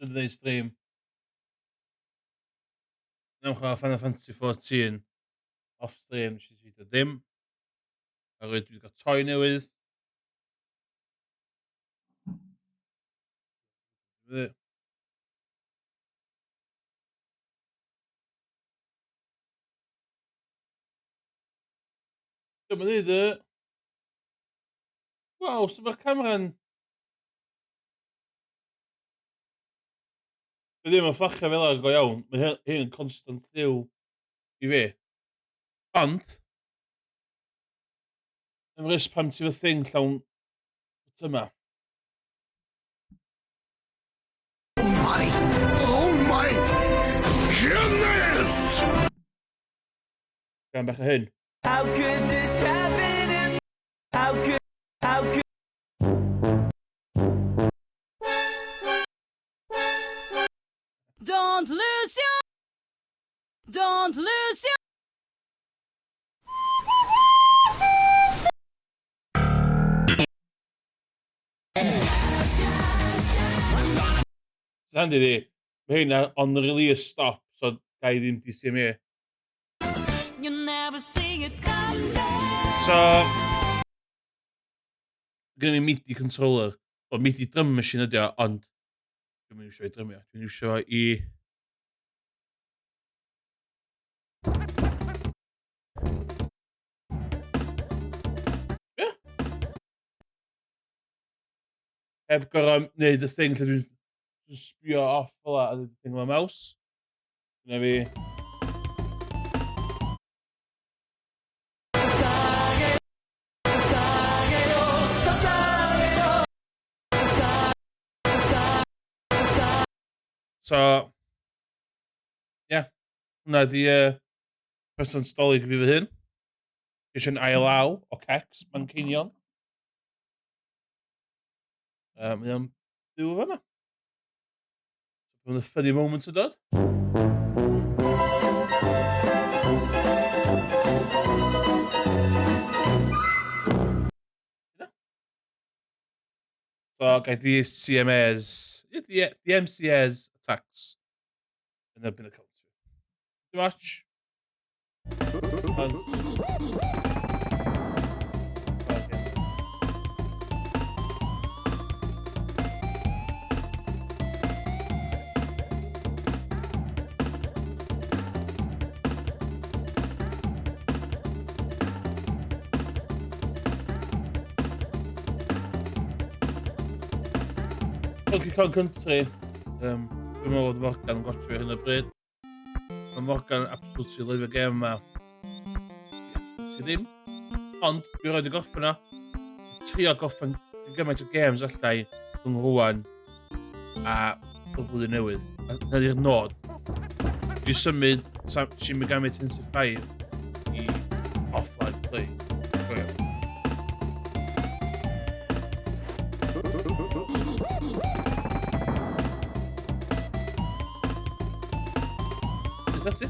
yn gwneud stream. Nawn chwarae Final Fantasy 14 off stream, nes i tweetio ddim. Oherwydd dwi wedi cael toi newydd. Dyma ni dy. Waw, so mae'r camera'n... Dwi ddim yn fflachio fel ar go iawn. Mae hyn, hyn yn constant lliw i fi. Ond, Ymrys pam ti fy thing llawn yma. Oh my, oh my goodness! Gan bach o hyn. How could this happen? In, how could, how could. Don't lose your Don't lose your Sandy di, mae hynna on the release stop, so ga i ddim DCMA. You never see it coming. So, gen i MIDI controller, o MIDI drum machine ydi o, ond dwi'n iwsio i drymio, dwi'n iwsio i... Ie. Heb gorau wneud y thing lle dwi'n sbio off fel a y thing efo mouse. Dyna fi. So, ie. Yeah, hwnna di person stolig fi fy hun. Eisiau'n ail law o Cecs, Manceinion. Mae o'n byw yma. Mae'n y funny moment yn dod. So, gai DCMAs, DMCAs attacks yn erbyn y counter. Dim ots. Donkey Kong Country. Dwi'n meddwl bod Morgan yn gotio hyn o bryd. Mae Morgan absolutely lyfio gêm yma. Absolutely ddim. Ond, dwi'n rhaid i gorffen o. Trio gorffen gymaint o games allai rhwng rwan a y flwyddyn newydd. A dyna di'r nod. Dwi'n symud Shin Megami Tensei 5 i offline play. Joio. Is that it?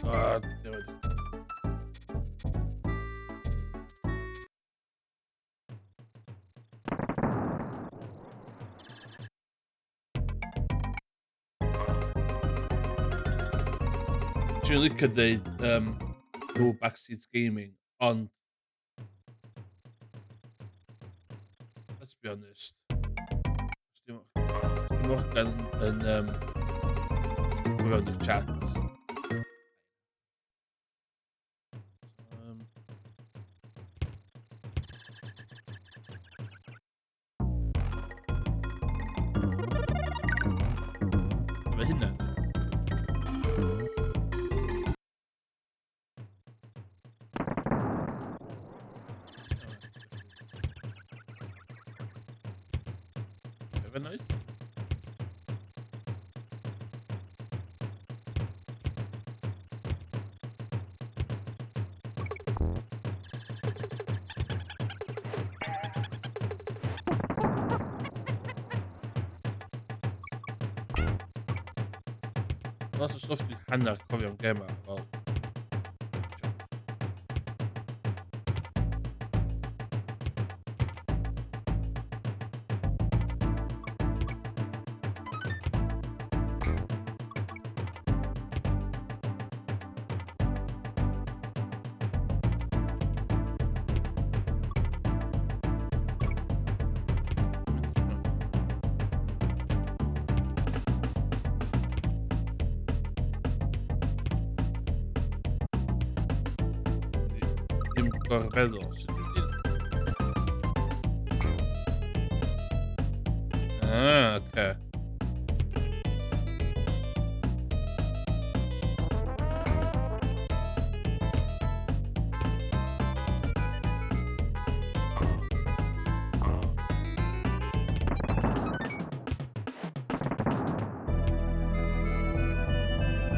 Ah, damn it. Dwi'n licio dweud no backseat gaming, ond let's be honest. Os dim Morgan yn fewn i'r chat. Efo hynna. Efo noeth? Lot o stwff dwi'n hanner cofio am gema, fel... Gorfeddwl sut dwi'n mynd. Ah, oce.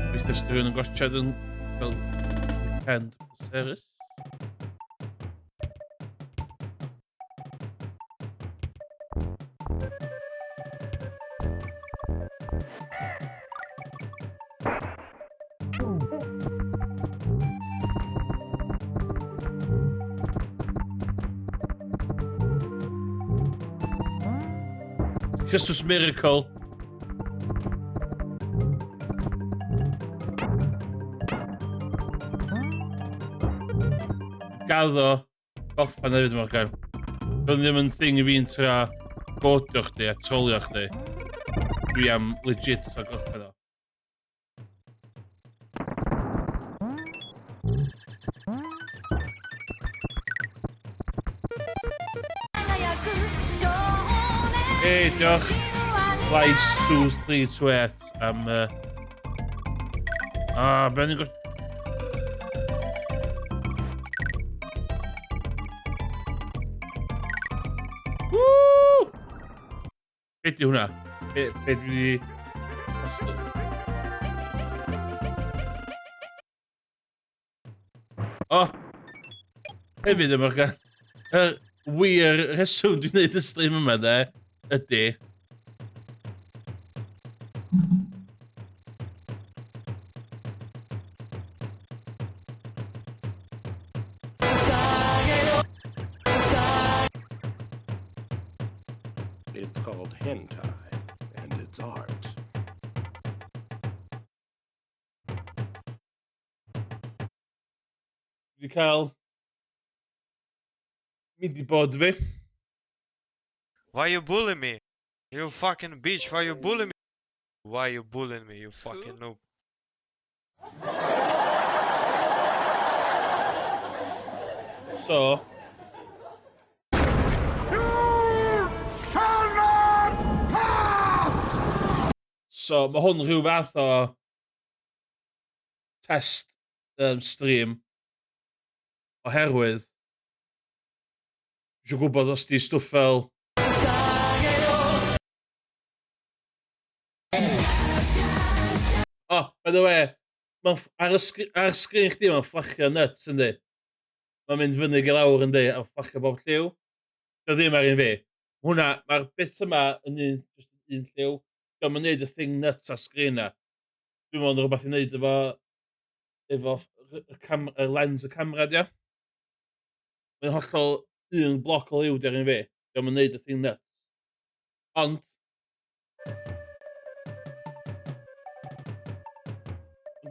Gobeithio os 'di rhywun yn gwatsiad yn cael weekend pleserus. Christmas Miracle. Gaddo gorffen hefyd, Morgan. Doedd ddim yn thing i fi'n tra godio chdi a trolio chdi. Dwi am legit o gorffen o. Hey, diolch. Slice 2, 3, 2, 8 am... Ah, be ni'n Woo! Be di hwnna? Be dwi wedi... O! Oh, hefyd yma gan... Y wir reswm dwi'n gwneud y stream yma de, ydy... It's called hentai, and it's art. Dwi wedi cael... Mynd i bod fi. Why you bully me? You fucking bitch, why you bully me? Why you bullying me, you fucking noob? So... You shall not pass! So, mae hwn rhyw fath o test stream oherwydd dwi isio gwybod os 'di stwff fel Oh, by the way, mae'n ar y ar sgrin chdi mae'n fflachio nuts yndi? Mae'n mynd fyny i lawr yndi, a fflachio bob lliw. Dio ddim ar un fi. Hwnna, mae'r bit yma yn un, just un lliw. Dio'm yn neud y thing nuts ar sgrin na. Dwi'n meddwl rhywbeth i wneud efo y, cam, y lens y camera, dio. Mae'n hollol un bloc o liw di ar un fi. Dio'm yn neud y thing nuts. Ond,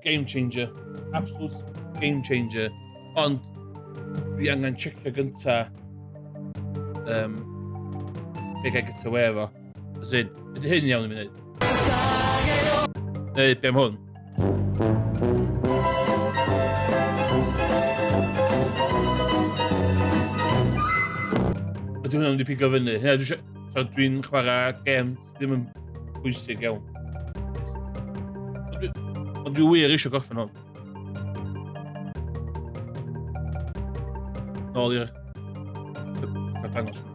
game changer. Absolute game changer. Ond, dwi angen checio gynta be ga i get away efo. As in, ydy hyn iawn i mi wneud? Neu, be am hwn? Ydy hwnna'n mynd i pigo fyny? Hynna, dwi isio... So dwi'n chwarae gêm sydd ddim yn bwysig iawn. Ond dwi wir eisiau gorffen hwn. Nôl i'r... Gael dangos hwn.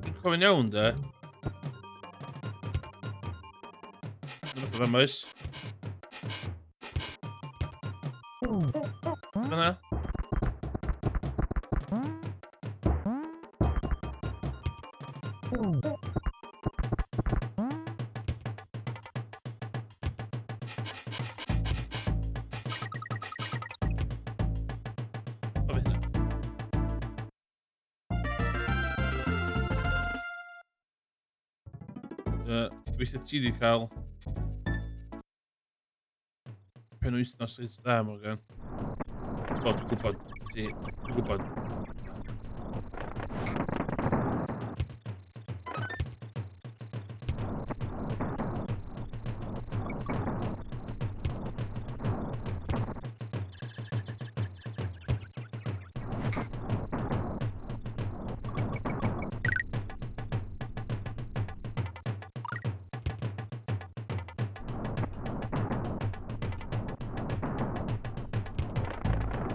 Dwi'n cofio'n iawn, de. Dwi'n beth o fe oes. Fyna. O, fe hynna. Gobeithio ti wedi cael penwythnos reit dda, Morgan. Wel, dwi'n gwybod, ti, dwi'n gwybod.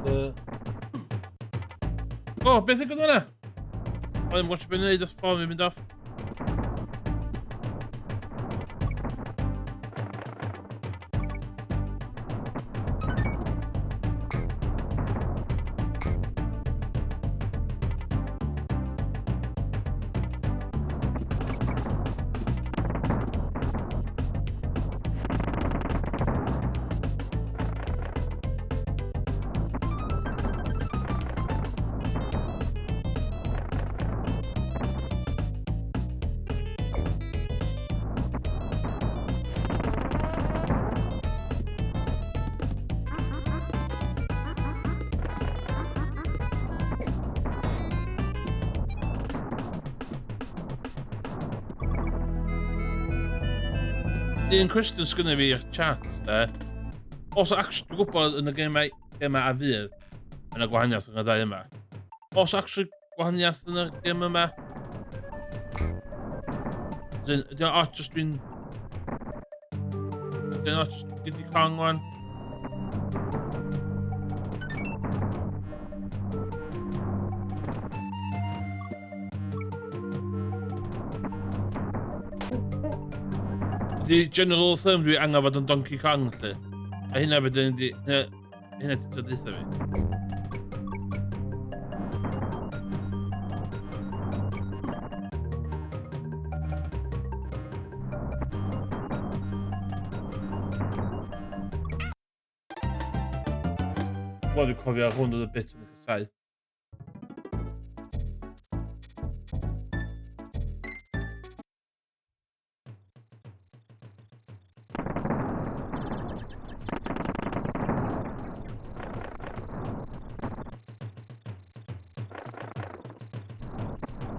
O, oh, beth yw'n hwnna? O, ddim gwybod beth wneud, os ffôn fi'n mynd off. Un cwestiwn sgynna fi i'r chat, de. Os actually, dwi'n gwybod yn y gemau, gemau a fydd, yn y gwahaniaeth yn y ddau yma. Os actually gwahaniaeth yn y gem yma? As in, ydy o'n ots os dwi'n... Ydy o'n ots os Diddy Kong wan? Ydy general thumb dwi angen fod yn Donkey Kong, lle. A hynna beth dyn ni... Hynna ti'n dod eitha fi. Wel, dwi'n cofio hwn oedd y bit yn y casau.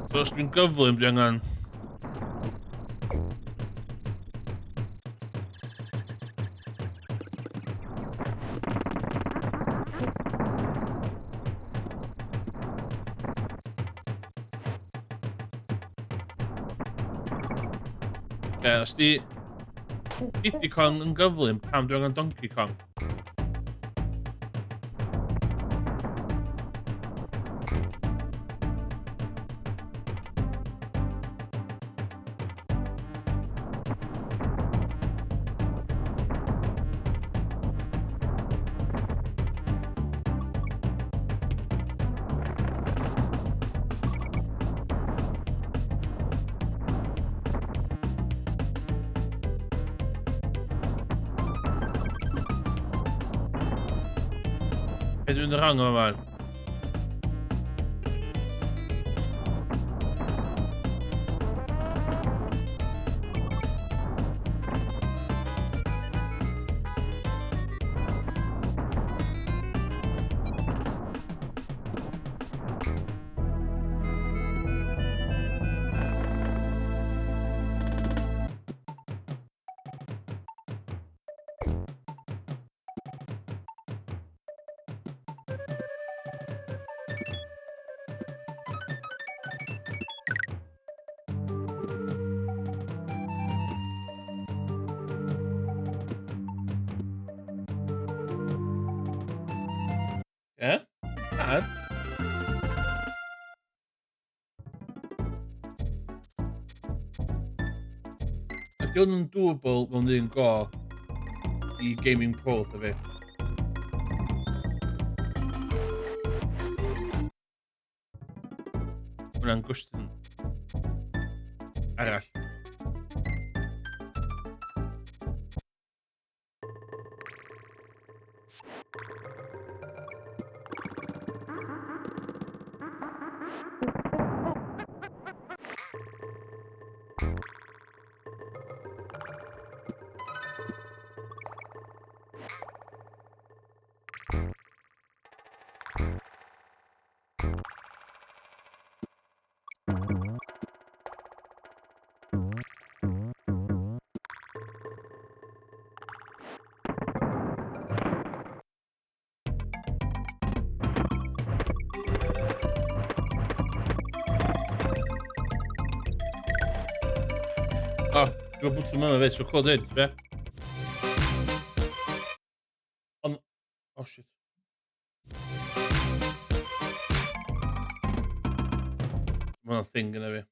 So os dwi'n gyflym, dwi angen... Ie, os di Diddy Kong yn gyflym, pam dwi angen Donkey Kong? Be dwi'n mynd wrong yma man? Ie? Bad. Ydy hwn yn doable mewn un go i Gaming Pro tha fi? Hwna'n gwestiwn arall. O, dwi'n bwtwm yma fe, so cod hyn, be? Ond, oh shit. thing gyda fi.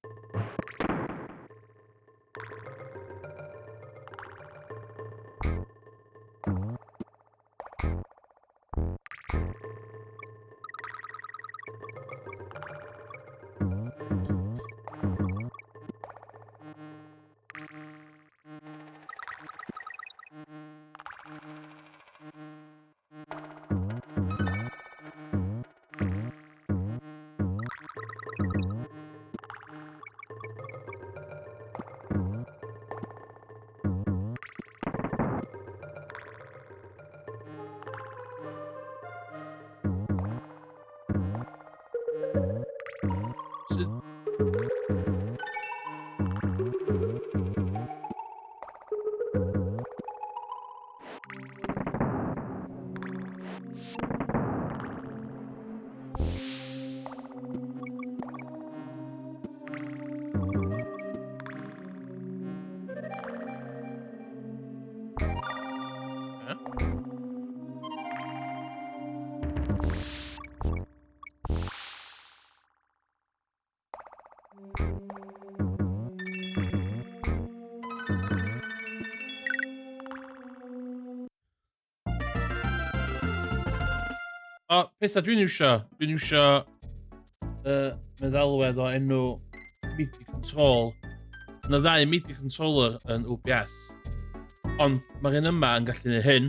Sut... O, pethau dwi'n iwsio. Dwi'n iwsio meddalwedd o enw MIDI Control. Yna ddau MIDI controller yn OBS. Ond mae'r un yma yn gallu gwneud hyn.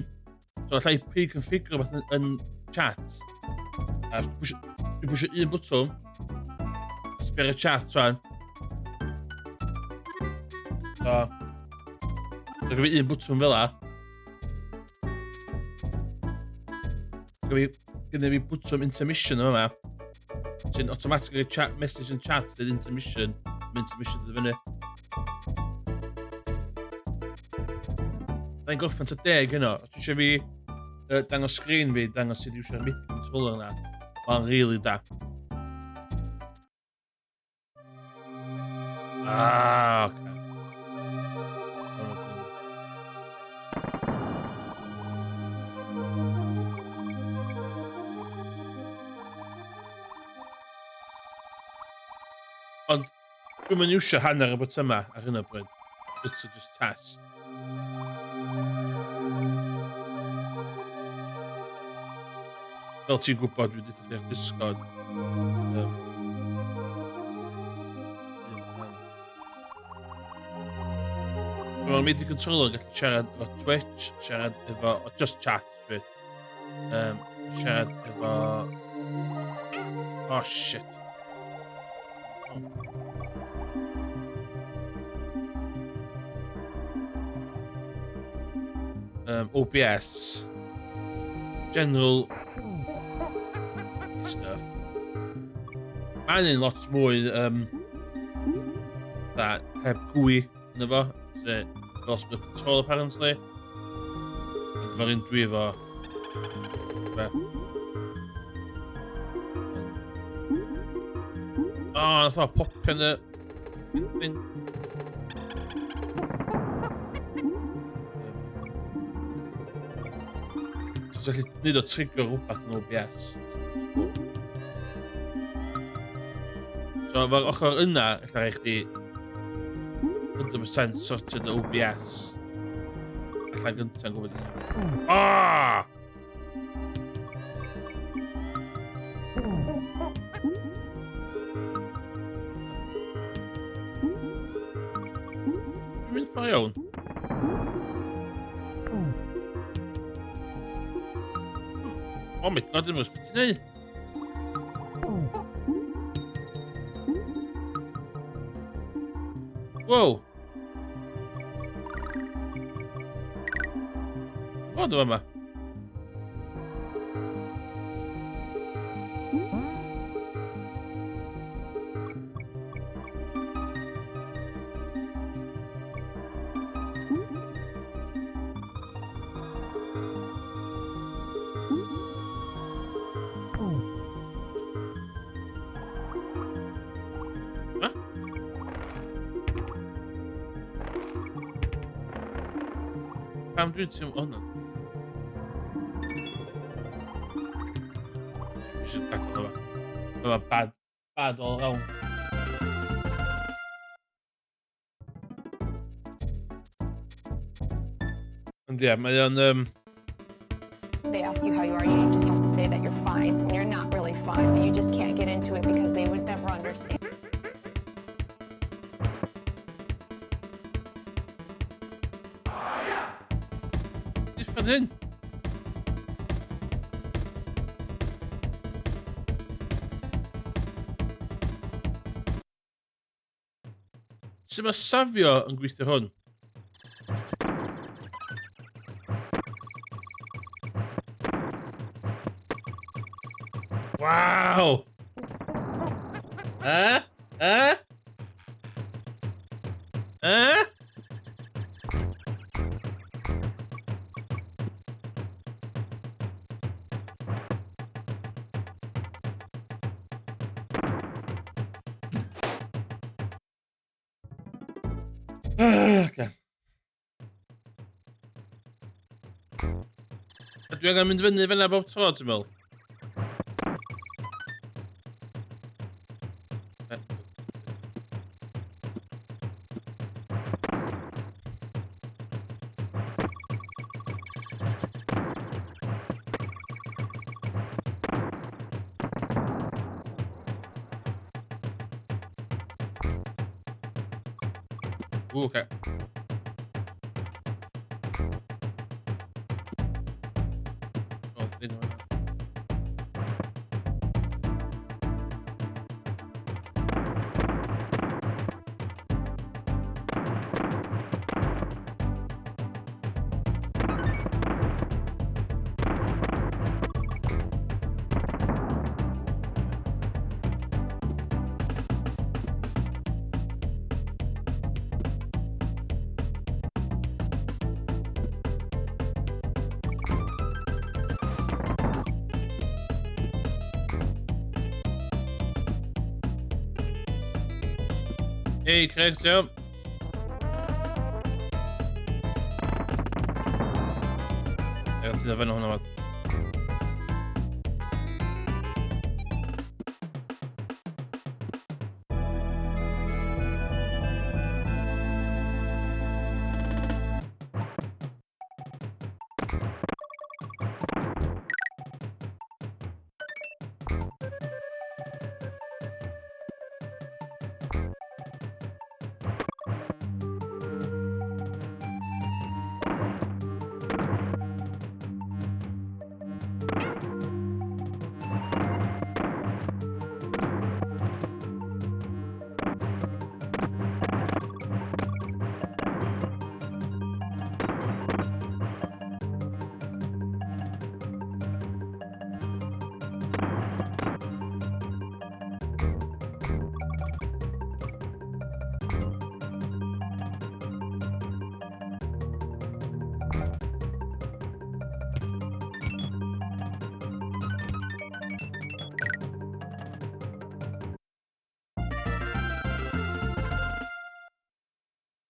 So allai pre-configure rhywbeth yn chat. A dwi'n pwysio un bwtwm. Sbio ar y chat rwan. So, dwi'n gwybod un bwtwm fel la. Dwi'n fi bwtwm intermission yma. Sy'n automatically chat message yn chat dweud intermission. Mae intermission dod fyny. Da ni'n gorffen ta 10 heno. Os ti eisiau fi dangos sgrin fi, dangos sut i iwsio'r MIDI controller yna. Mae'n really da. Ah, oce. Ond dwi'm yn iwsio hanner y botymau ar hyn o bryd. It's just test. Fel ti'n gwybod, dwi wedi chdi ar Discord. Mae'r MIDI controller yn gallu siarad efo Twitch, siarad efo... Oh, just chat, straight. Siarad efo... Oh, shit. Oh. OBS. General stuff. Mae'n un lot mwy that heb GUI yna fo. So, lot mwy control apparently. Ond mae'r un dwi efo... Be? O, oh, nath o popio yn y... thing. So, ti'n gallu neud o trigger rhywbeth yn OBS. Cool. So, efo'r ochr yna, ella rhaid chdi 100% sorted OBS. Allan gyntaf yn gwybod i. Ah! Dwi'n mynd ffordd iawn. Oh my god, dwi'n beth ti'n neud? Wow! Fod o yma. Ha? Pam dwi'n teimlo hwnna? Dwi eisiau gadael yma. Yma bad, bad all round. Ond ie, mae o'n... They ask you how you are, you just have to say that you're fine when you're not really fine, but you just can't get into it because they would never understand. Different hyn. Sut mae safio yn gweithio hwn? Waw! Eh? Eh? Eh? Okay. A dwi angen mynd fyny fyna bob tro, ti'n meddwl? Ooh, okay. Oh, thing on that. Hey, Craig, ti'n iawn? Ie, ti'n dda hwnna fod.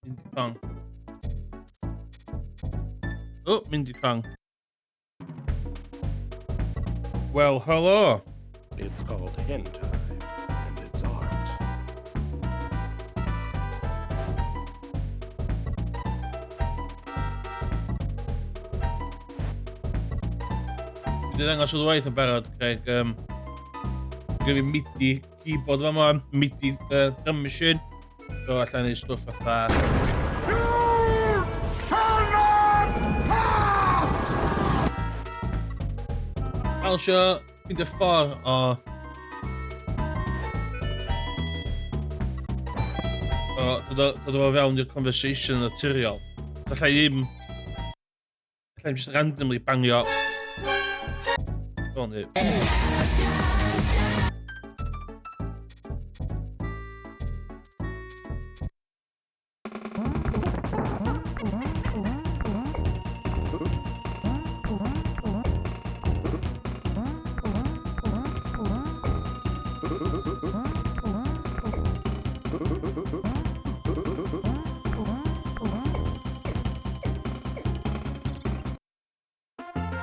Mindy Kong. Oh, Mindy Kong. Well, hello. It's called hentai, and it's art. Dwi wedi ddangos o ddwaith yn barod, Craig. Gen fi MIDI keyboard fa ma, MIDI drum machine. So allan ni stwff fatha... You shall not pass! Al isio ffeindio ffordd o dod o fewn i'r conversation naturiol. Alla i ddim just randomly bangio. Go on, ni.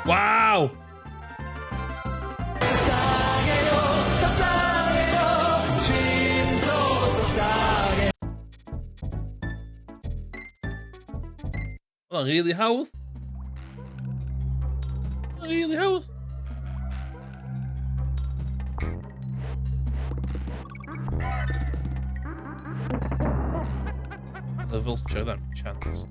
Wow! Oedd o'n really hawdd. Oedd o'n really hawdd. The vulture, that chance.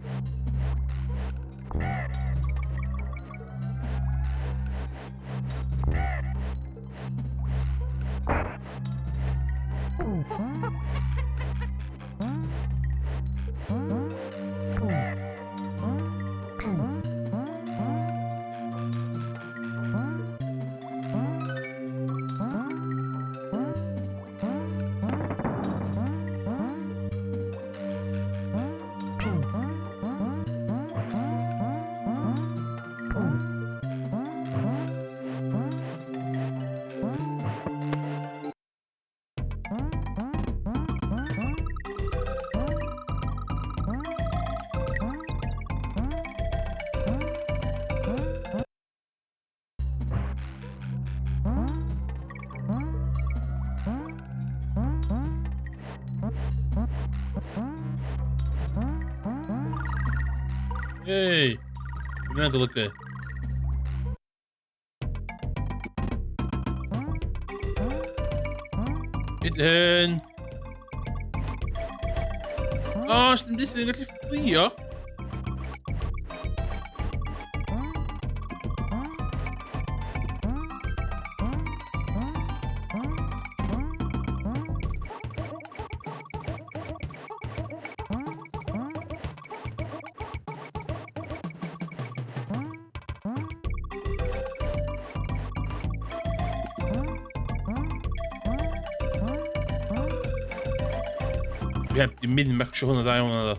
Yay! Dwi'n golygu. Hyd hyn! O, oh, dim byd yn gallu fflio. Dwi heb di min-maxio hwnna dda iawn yna.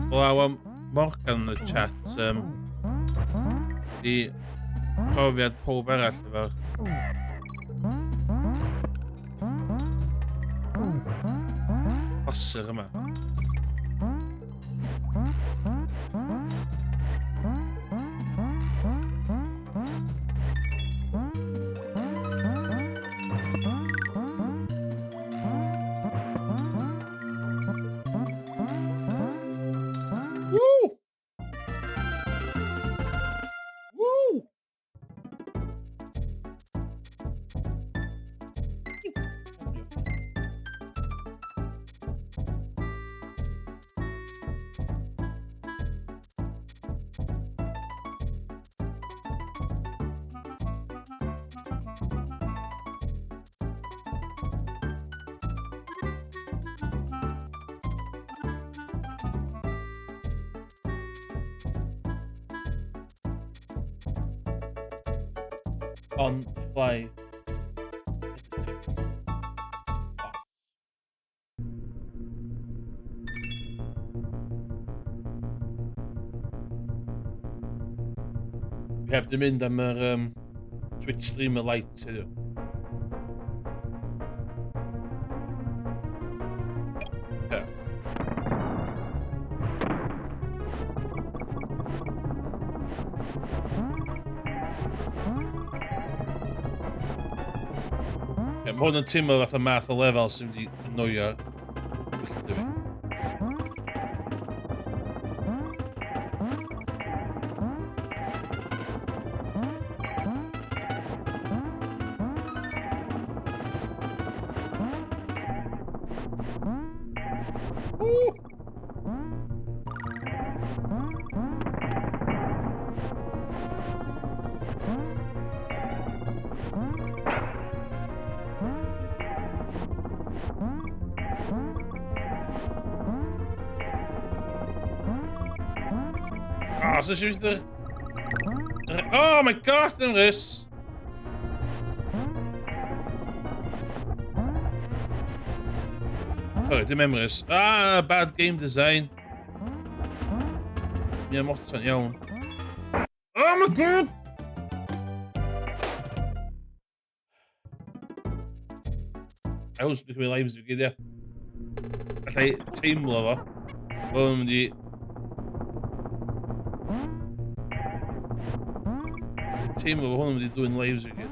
Wel, am Morgan yn y chat, di profiad pob arall efo'r clasur yma. Woo! Woo! On the fly editing. Boss. Dwi heb di mynd am yr Twitch Streamer Lite heddiw. Ie. Ie, mae hwn yn teimlo fatha math o lefel sy'n mynd i annoio gwylltio fi. Woo! Ah, so she's the... Oh my God, Emrys! Sorry, dim Emrys. Ah, bad game design. Ie, Morton, iawn. Oh my God! I hope dwi'n cymryd lives fi gyd, ia. Alla i teimlo fo. Bod yn mynd i... Teimlo fo hwn yn mynd i dwyn lives fi gyd.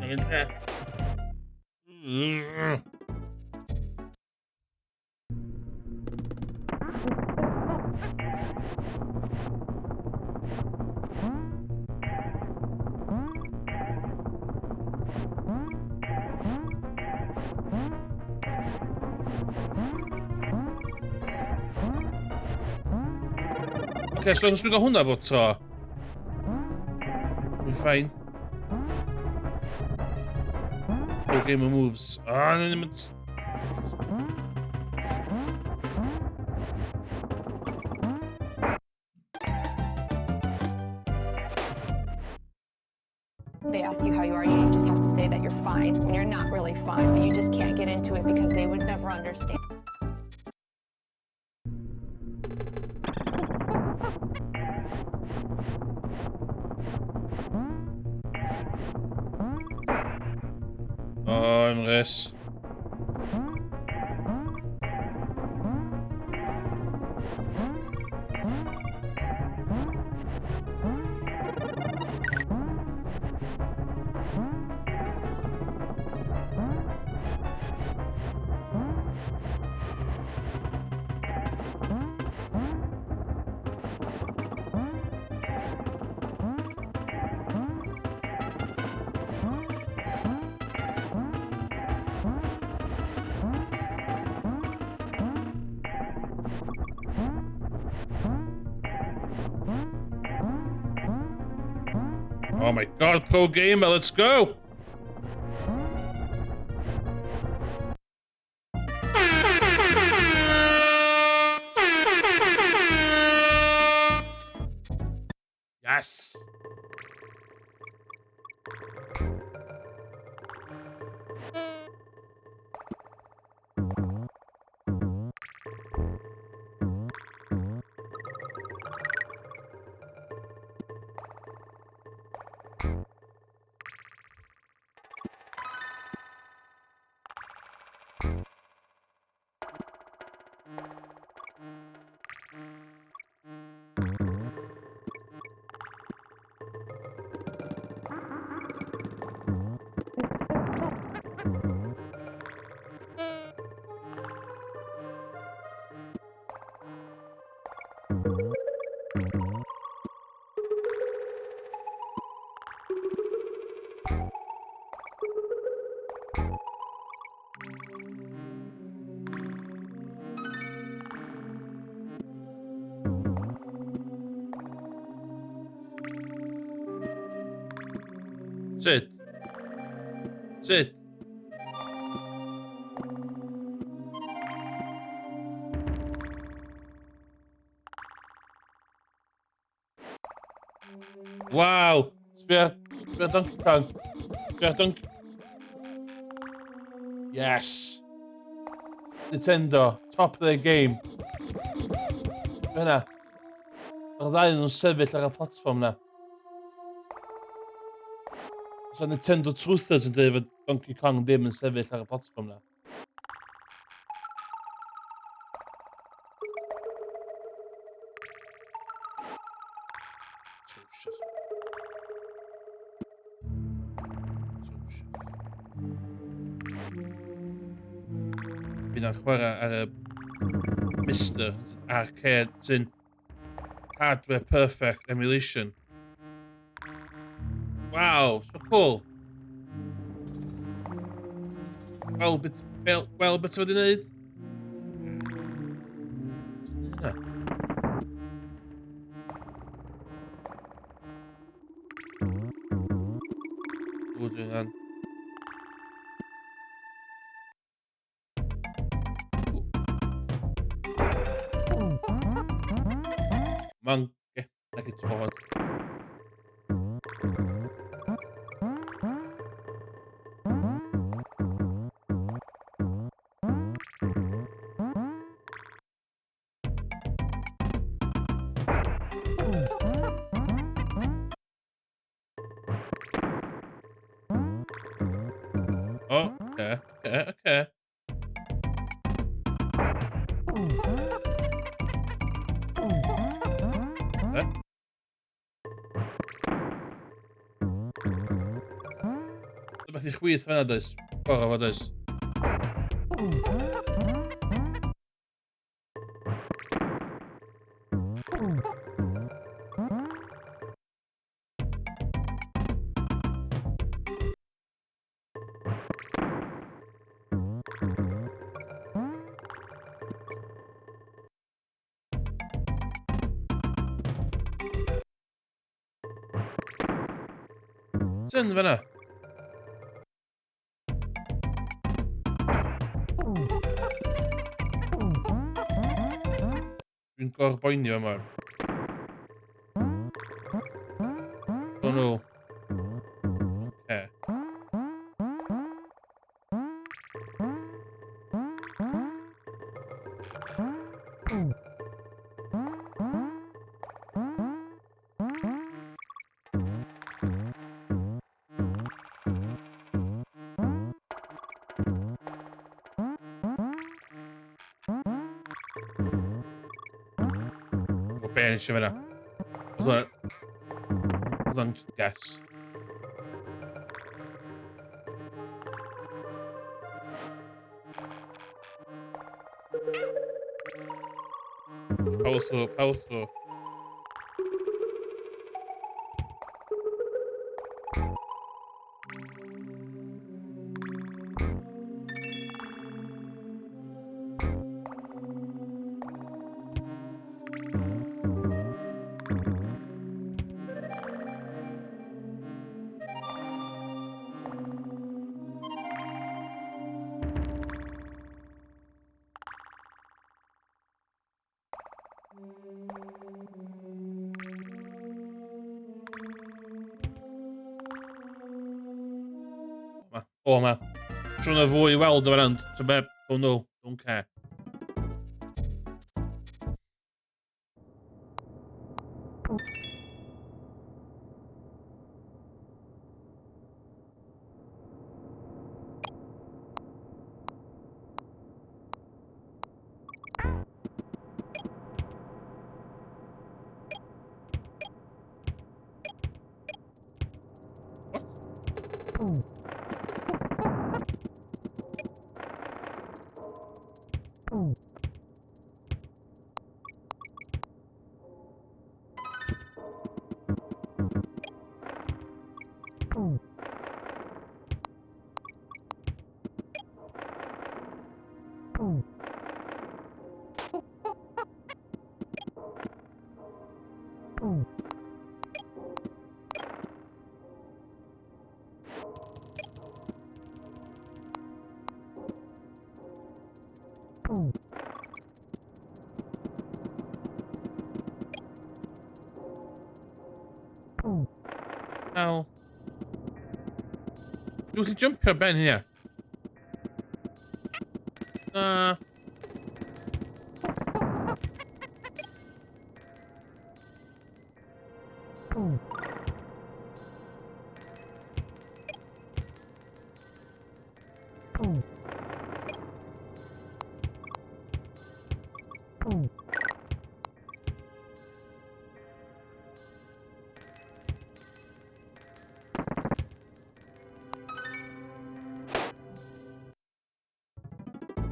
Angen lle. Oce, so os dwi'n gael hwnna bod tro... Dwi'n fine. Go game of moves. Ah, na ddim yn... They ask you how you are, you just have to say that you're fine when you're not really fine, but you just can't get into it because they would never understand. Oh, Emrys. Oh my god, pro gamer, let's go! Yes! Sut? Sut? Waw! Sbia, sbia Donkey Kong. Sbia Donkey... Yes! Nintendo, top of their game. Sbia hynna. Mae'r ddau nhw'n sefyll ar y platfform na. Os Nintendo Truthers yn dweud fod Donkey Kong ddim yn sefyll ar y platfform na. Atrocious. Atrocious. Fi'n chwarae ar y MiSTer Arcade sy'n hardware perfect emulation. Wow, so cool. Gweld beth, gweld beth wedi wneud? Hynna. O, dwi'n angen. Monkey. Like a toad. O, oce. E? Rhywbeth i chwith fan'na does? Gorau fo does? Sy'n fan'na? Dwi'n gorboenio yma. Don't know. Okay. Gwybod be nes i fyna. Oedd hwnna'n just guess. Power through, power through. O, ma. Trwy'n y fwy i weld o'r end. So be, don't know, don't care. What? Ow. Dwi'n gallu jumpio ar ben hynna. Na.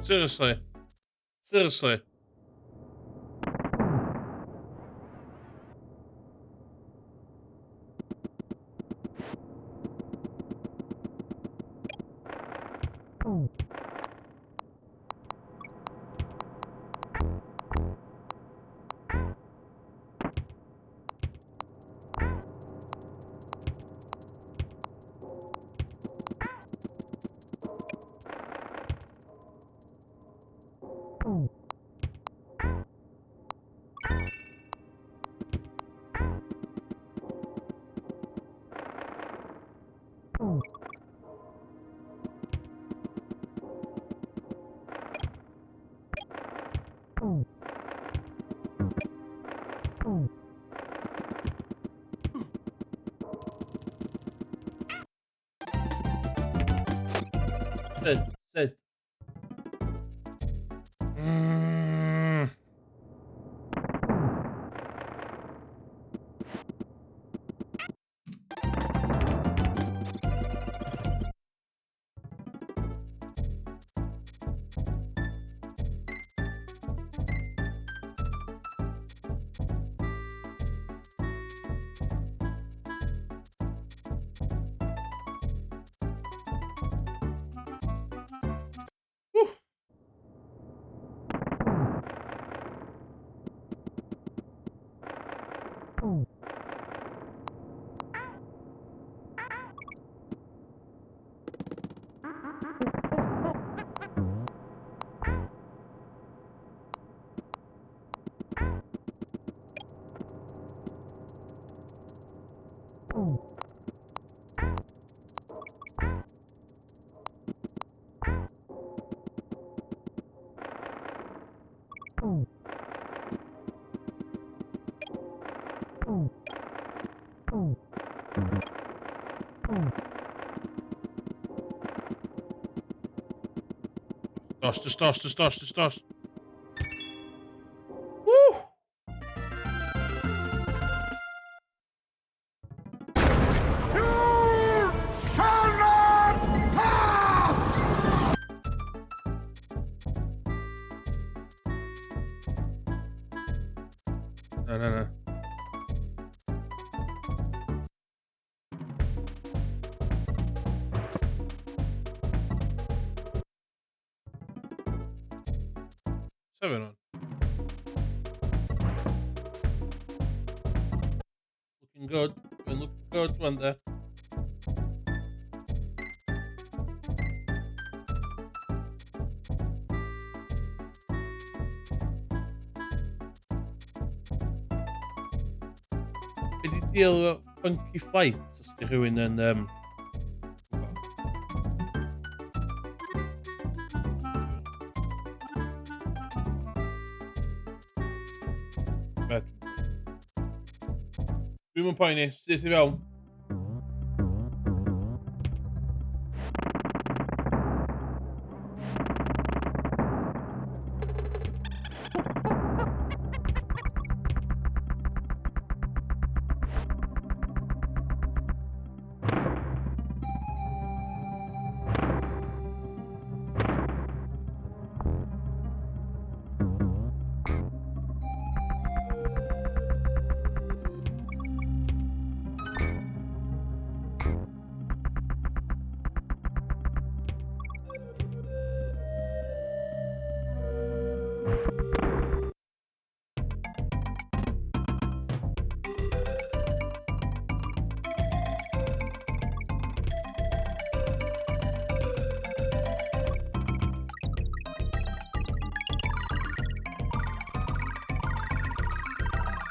Seriously. Seriously. Sut? Sut? Ww. Dos, dos, dos, dos, dos, dos, dos. Woo! You shall not pass! Na, na, na. 7 on. Looking good. Been looking good, one there. Be di deal efo Funky Flight, os di rhywun yn gwbod? Be? Dwi'm yn poeni, syth i fewn.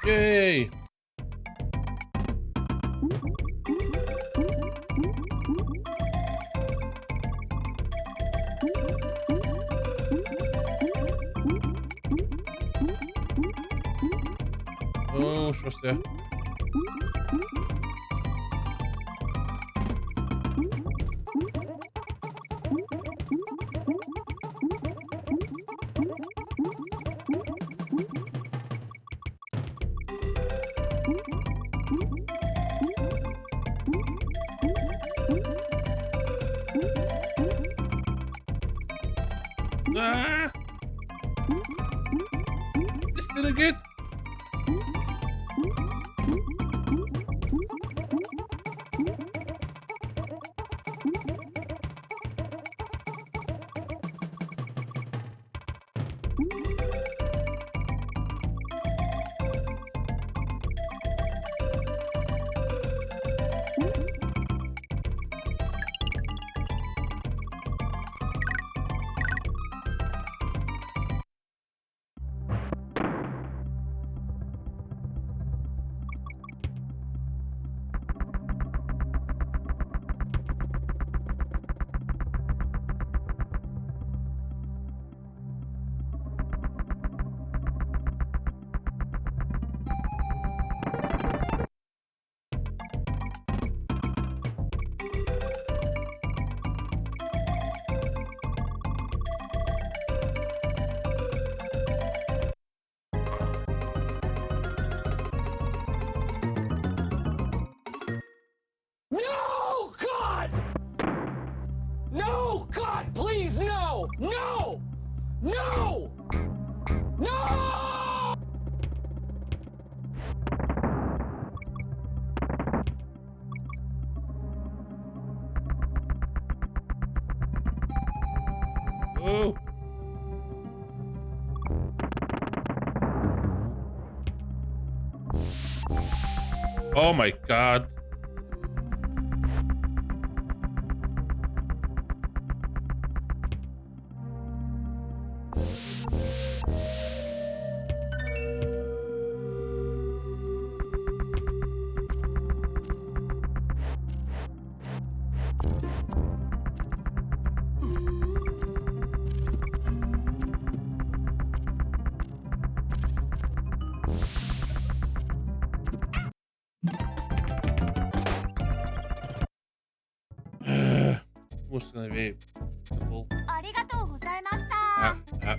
Yay! Oh, trust. Ah! This did good. No! No! Oh! Oh my God. What's gonna be? Couple. ありがとうございました。 Ah, ah, ah.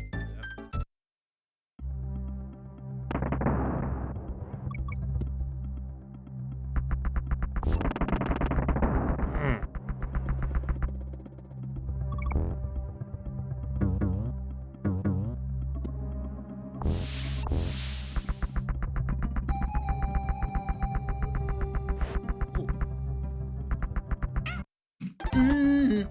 Ooh.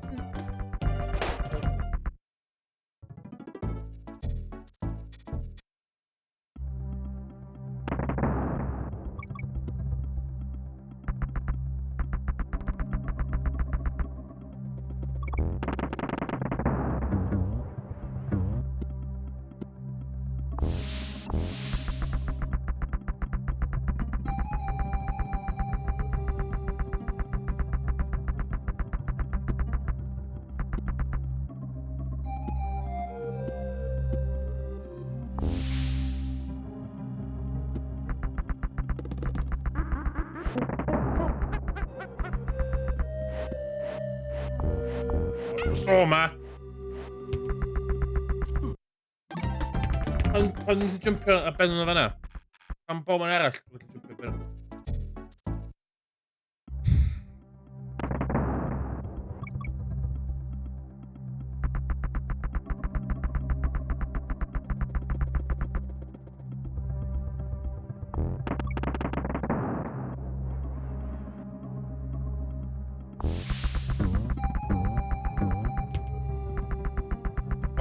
So ma. Pan ti'n jumpio ar ben yna fan'na? Pan bo man arall wedi jumpio ar ben?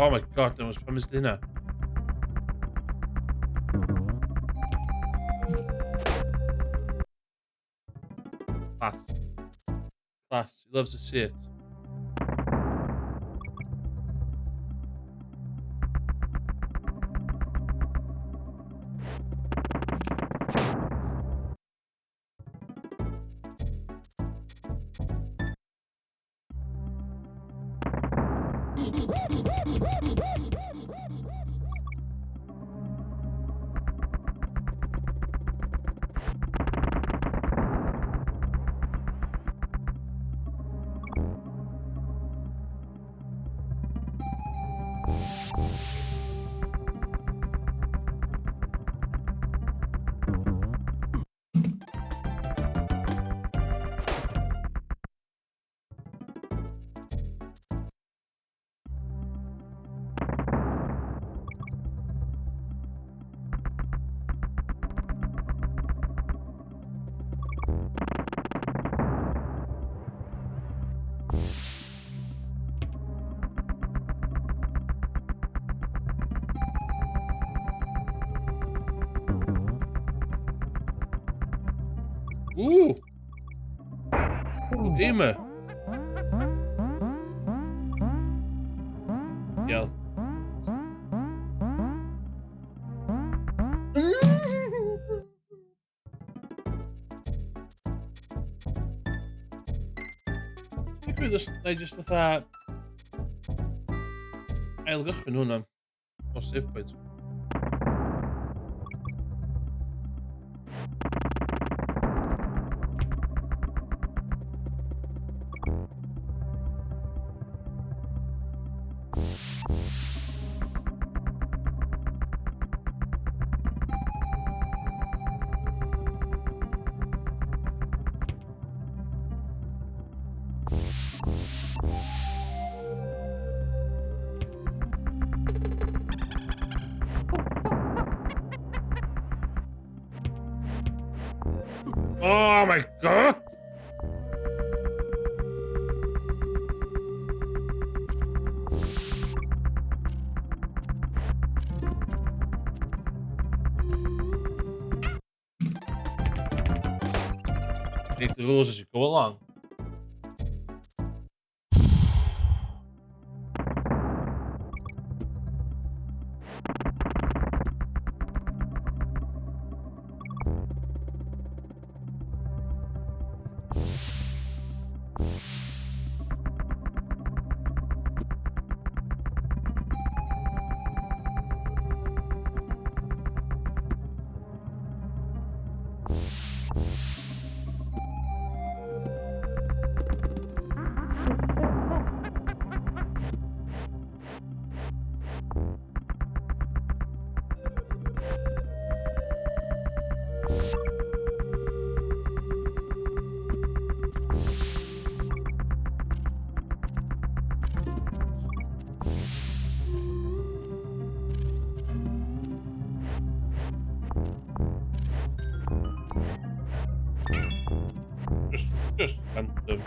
Oh my God, that was pam ysdi hynna? Class. Class. He loves to see it. Ooh! Good gamer. Yell. Digwydd os na i jyst fatha ailgychwyn hwnna o save point. Oh my God! Take the rules as you go along. Just random.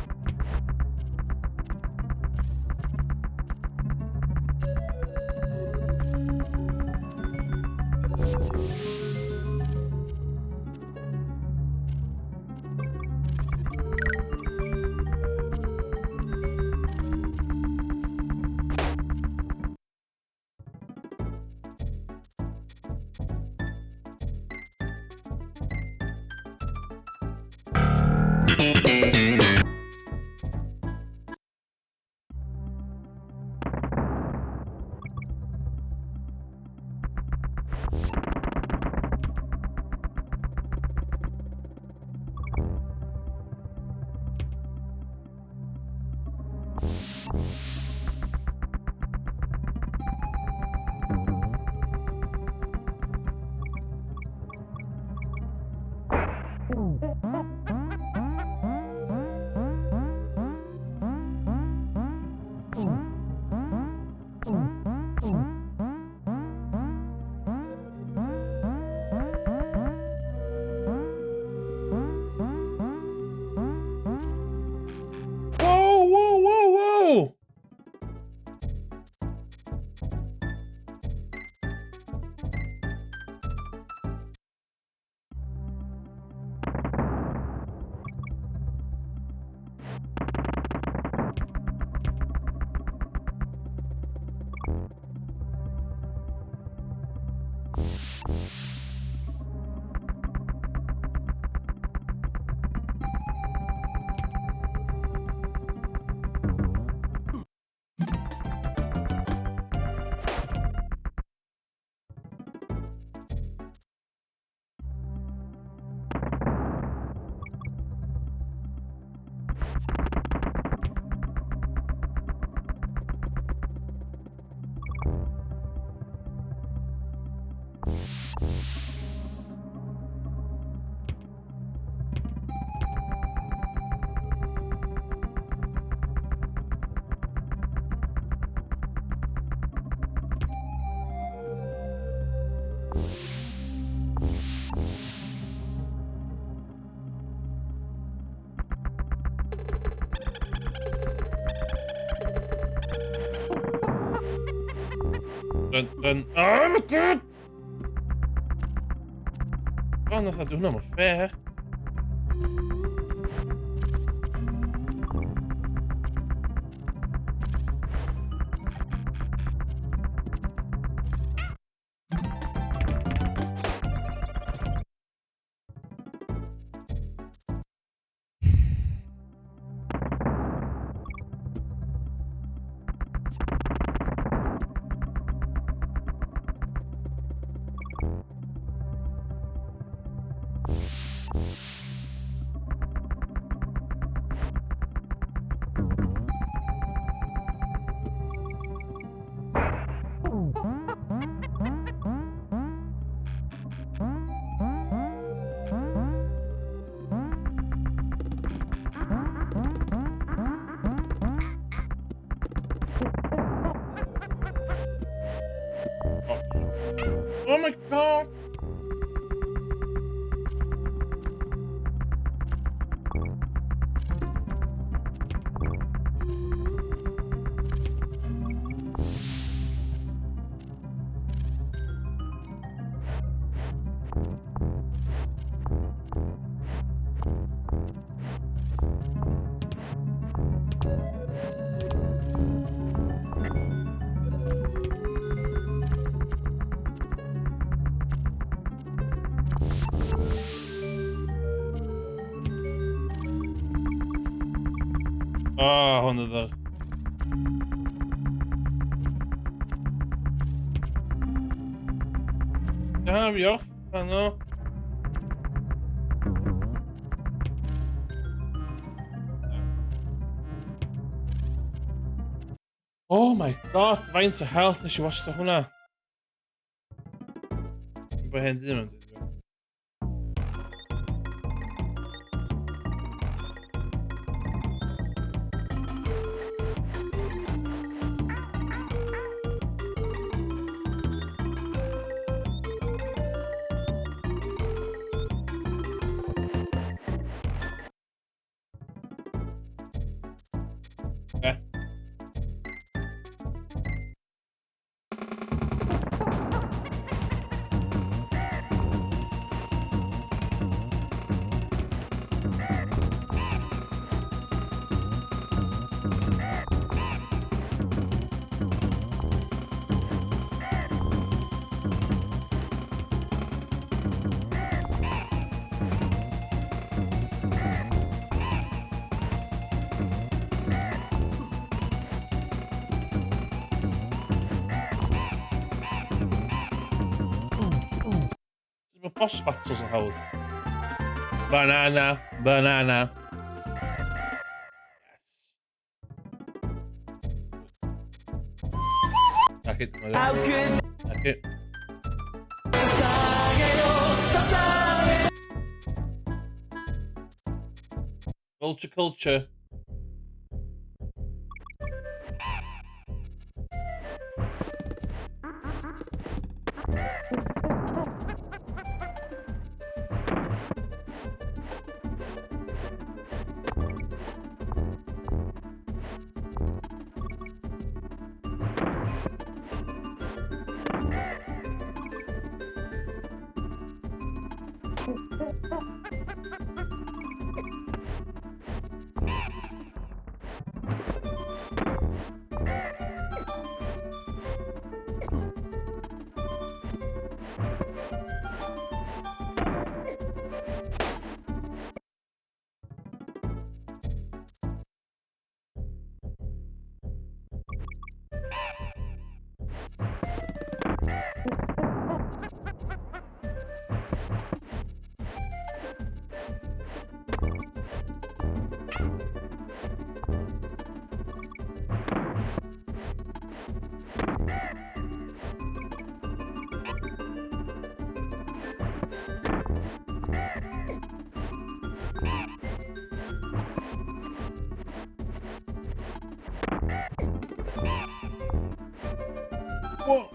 Whoa! Dun, dun. Oh my God! Oh, nath o, hwnna mor fair. Oh my God! Ah, hwn oedd yr... Na, fi orffen o. Oh my God, faint o health nes i wastad hwnna. Mae hen dyn yn dweud. Okay. Mae boss battles yn hawdd. Banana, banana. Yes. Nac i, How could nac i. 捧げよ捧げ Vulture culture. What?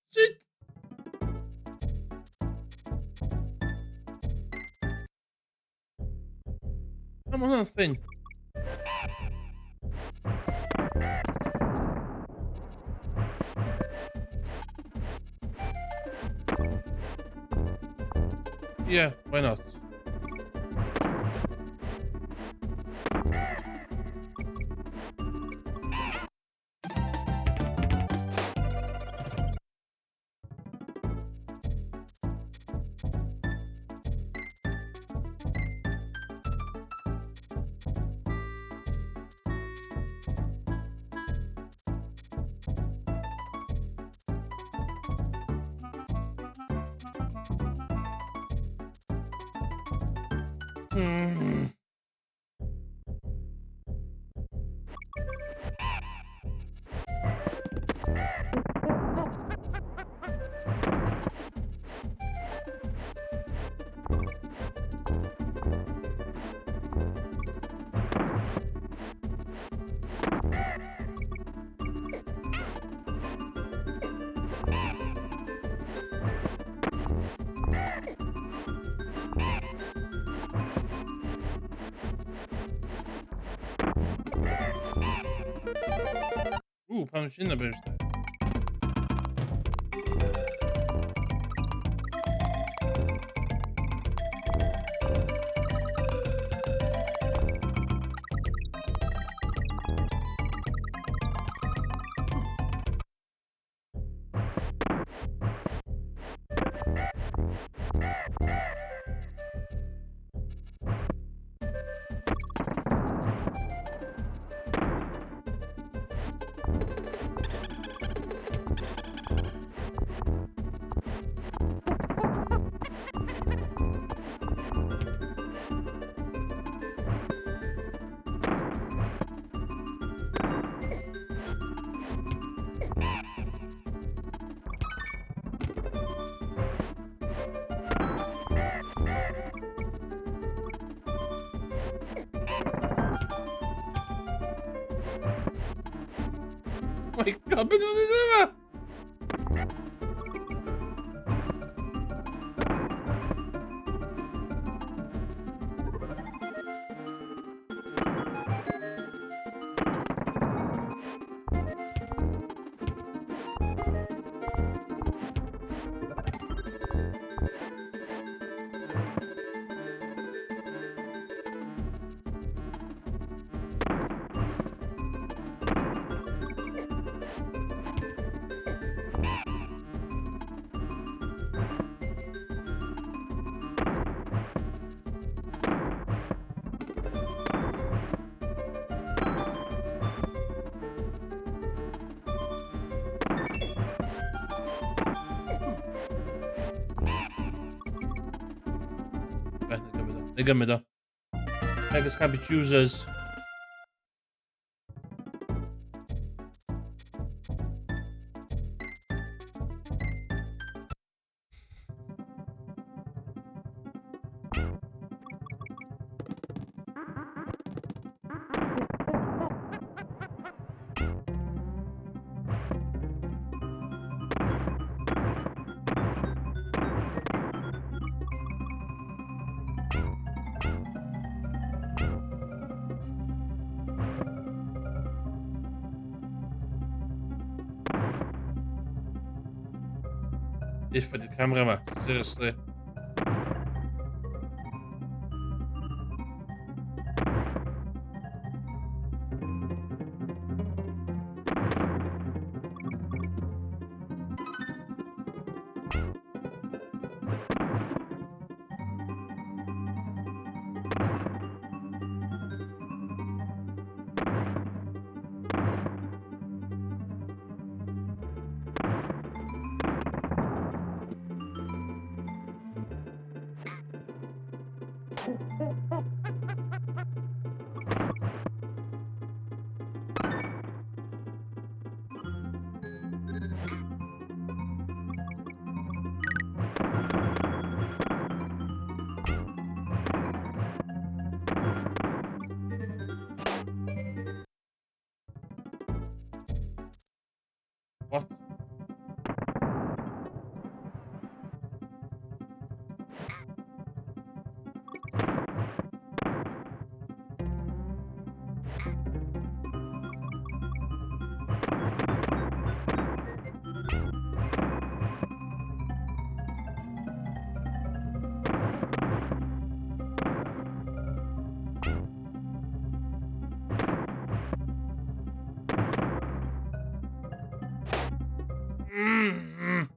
Sut? Come on, thing. Yeah, why not? Ww, pam sy'n yna beth? Oh my God, beth dwi'n dweud yma? Be, na gymryd o. Na gymryd o. Beggars can't be choosers. Diffodd y camera yma, seriously. What? Mm.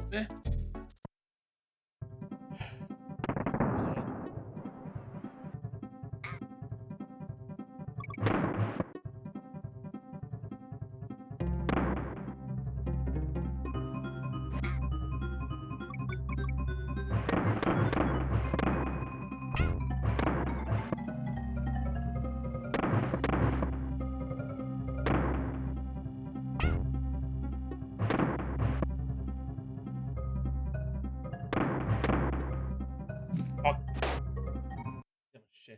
Be? Shit.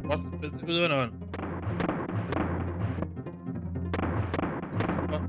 What? Beth digwydd fyna fan? What?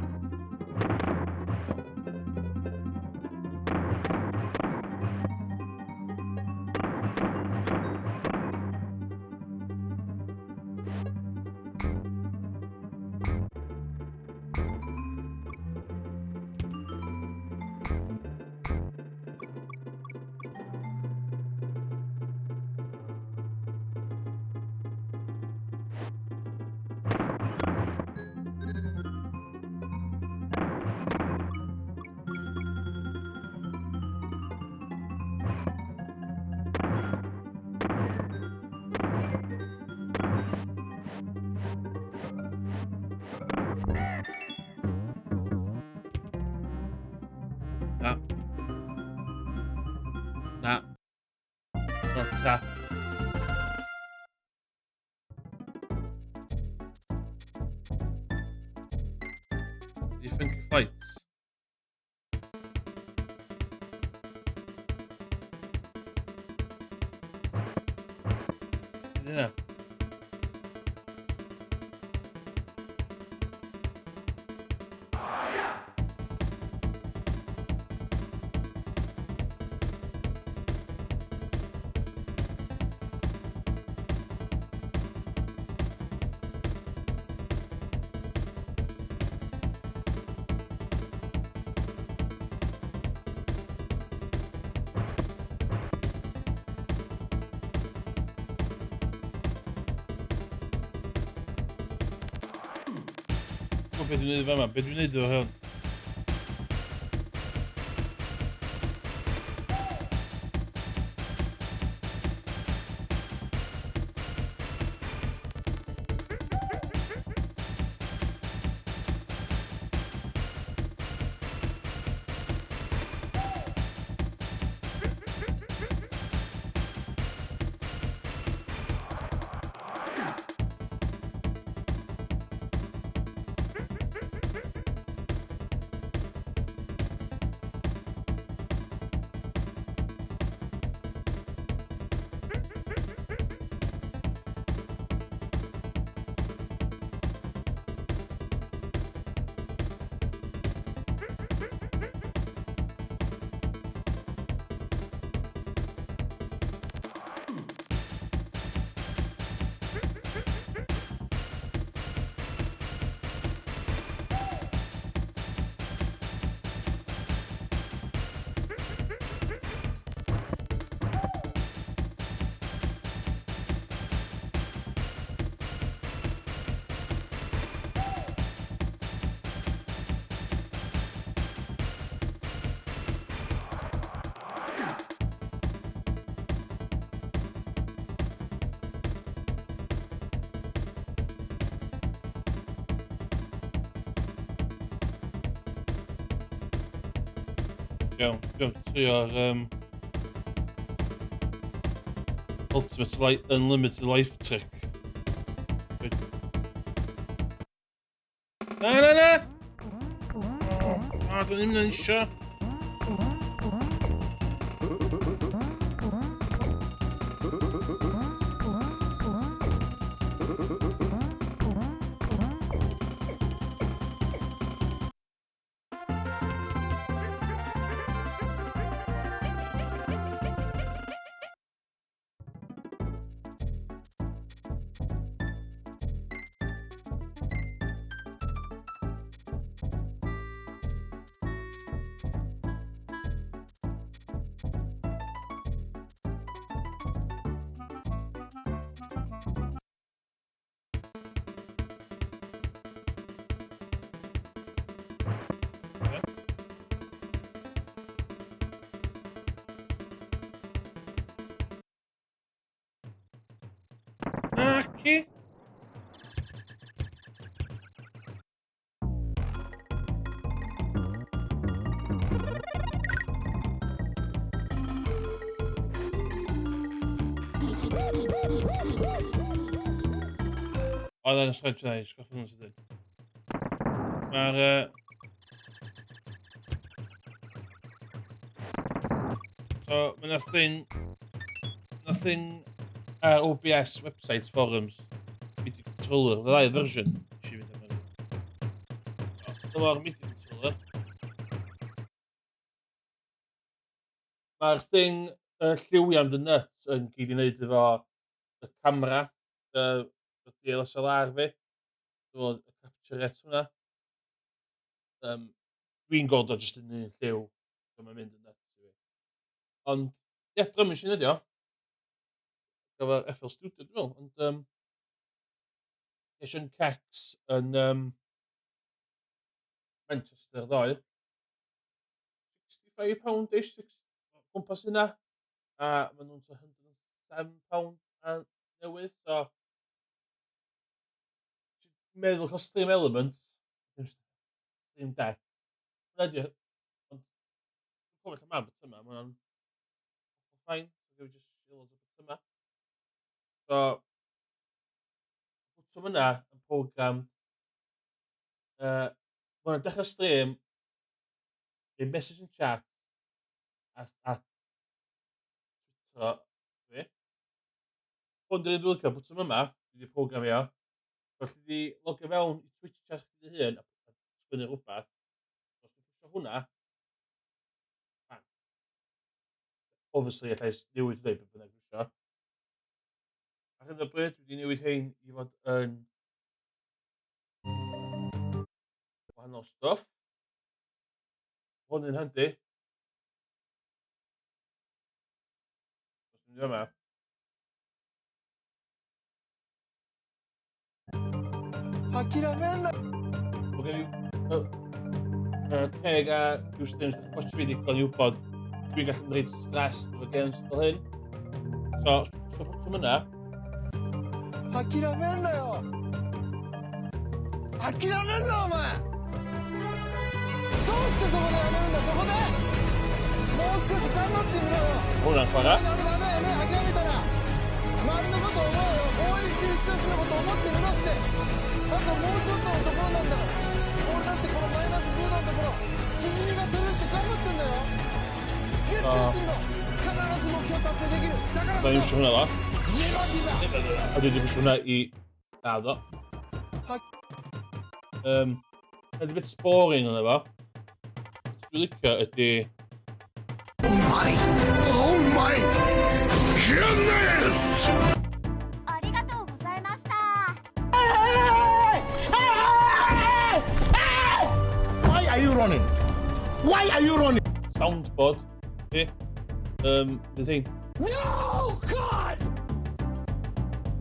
Na. Na. O, ta. You think he fights? Yeah. O, beth dwi'n neud fama? Beth dwi'n neud efo hwn? Iawn, iawn, trio'r Ultimate Unlimited Life Trick. Good. Na, na, na! O, dwi'n ddim yn isio. Hotkey? Oedd e'n sgwrs yna, jyst gorffen yn sydyn. Mae'r... So, mae yna thing OBS website forums MIDI controller, y ddau version nes i fynd amdano. So, dyma'r MIDI controller. Mae'r thing lliwiau am dy nuts yn gyd i wneud efo y camera, y DSLR fi. Dwi'n meddwl y capture rate hwnna. Dwi'n gweld o jyst yn un lliw, so mae'n mynd yn nuts i fi. Ond, ie, yeah, drum machine ydi o. Gyfer FL Studio, dwi'n meddwl. Ond, es yn Cex yn Manchester ddoe. £65-ish, gwmpas yna. A maen nhw'n £107 a newydd, so meddwl cael Stream Elements, ddim Stream Deck. Hwnna ydi, ond dwi'n cofio lle mae'r botymau, mae hwnna'n fine. So gyda just loads o botymau. So, botwm yna yn programmed. Mae hwnna'n dechrau stream, rhoi message yn chat, a Twitter fi. Hwn dwi'n licio, botwm yma, dwi wedi programio. So, alli di logio fewn i Twitch chat chdi dy hun a sgwennu rhywbeth. Os dwi'n pwysio hwnna, bang. Obviously, allai newid hwnna i beth bynnag dwi isio. Ar hyn o bryd, dwi wedi newid hein i fod yn wahanol stwff. Hwn yn handi. Os dwi'n mynd yma. Mae gen i Craig a Ustream, os ti'n ddigon i wybod, dwi'n gallu mynd reit stressed efo games fel hyn. So, os dwi'n pwysio botwm yna, 諦めんなよ諦めんなお前どうしてそこでやめるんだそこでもう少し頑張ってみろよ hwnna'n chwarae. ダメダメダメ諦めたら周りのこと思えよ応援してる人たちのこと思ってみろってあともうちょっとのところなんだから俺だってこのマイナス10度のところしじみが取れるって頑張ってんだよ絶対やってみろ必ず目標達成できるだから Da こ ni'n そ iwsio hwnna lot. Never give up. A dwi wedi pwysio hwnna i addo. Ydy bit boring yna fo. Beth dwi'n licio ydy... Oh my goodness! ありがとうございました。 Why are you running? Why are you running? Soundboard. Fi. Fydd hein. No, God!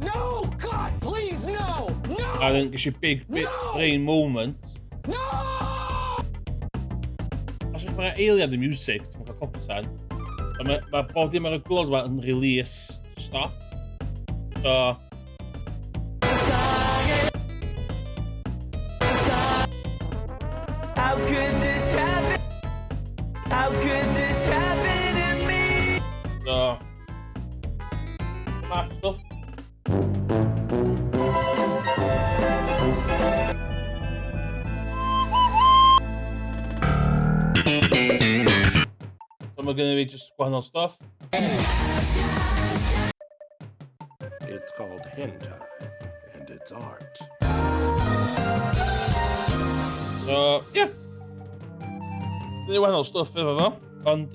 No, God, please, no! No! A then ges i big No! brain moment. No! Os ydych chwarae eiliad y music, ti'n cael copisan. A mae bob dim ar y glod yma yn release stop. So, How could this happen? How could this happen to me? So, math stuff. So mae gennym fi just gwahanol stuff. It's called hentai, and it's art. So, yeah. Dwi'n wahanol stuff efo fo, ond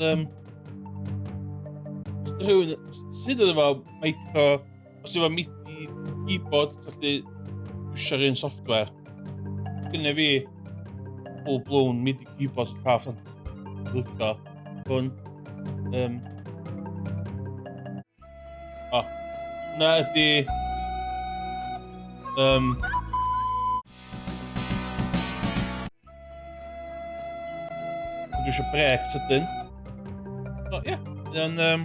rhywun sydd efo micro, os efo MIDI keyboard, felly iwsio'r un software. Gynna fi full-blown MIDI keyboard llaw ond licio hwn. O, na ydy dwi eisiau brec sydyn. So, ie. Yeah. Mae o'n.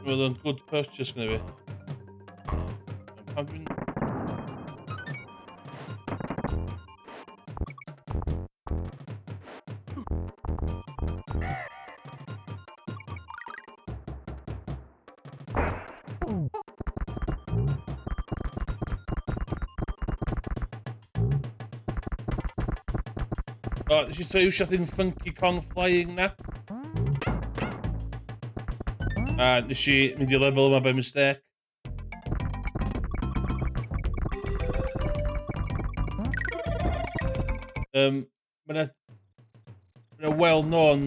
Dwi'n meddwl yn good purchase gyda fi. Pam dwi'n... O, nes i trio iwsio thing Funky Kong Flying na. A nes i mynd i lefel yma by mistake. Mae 'na well-known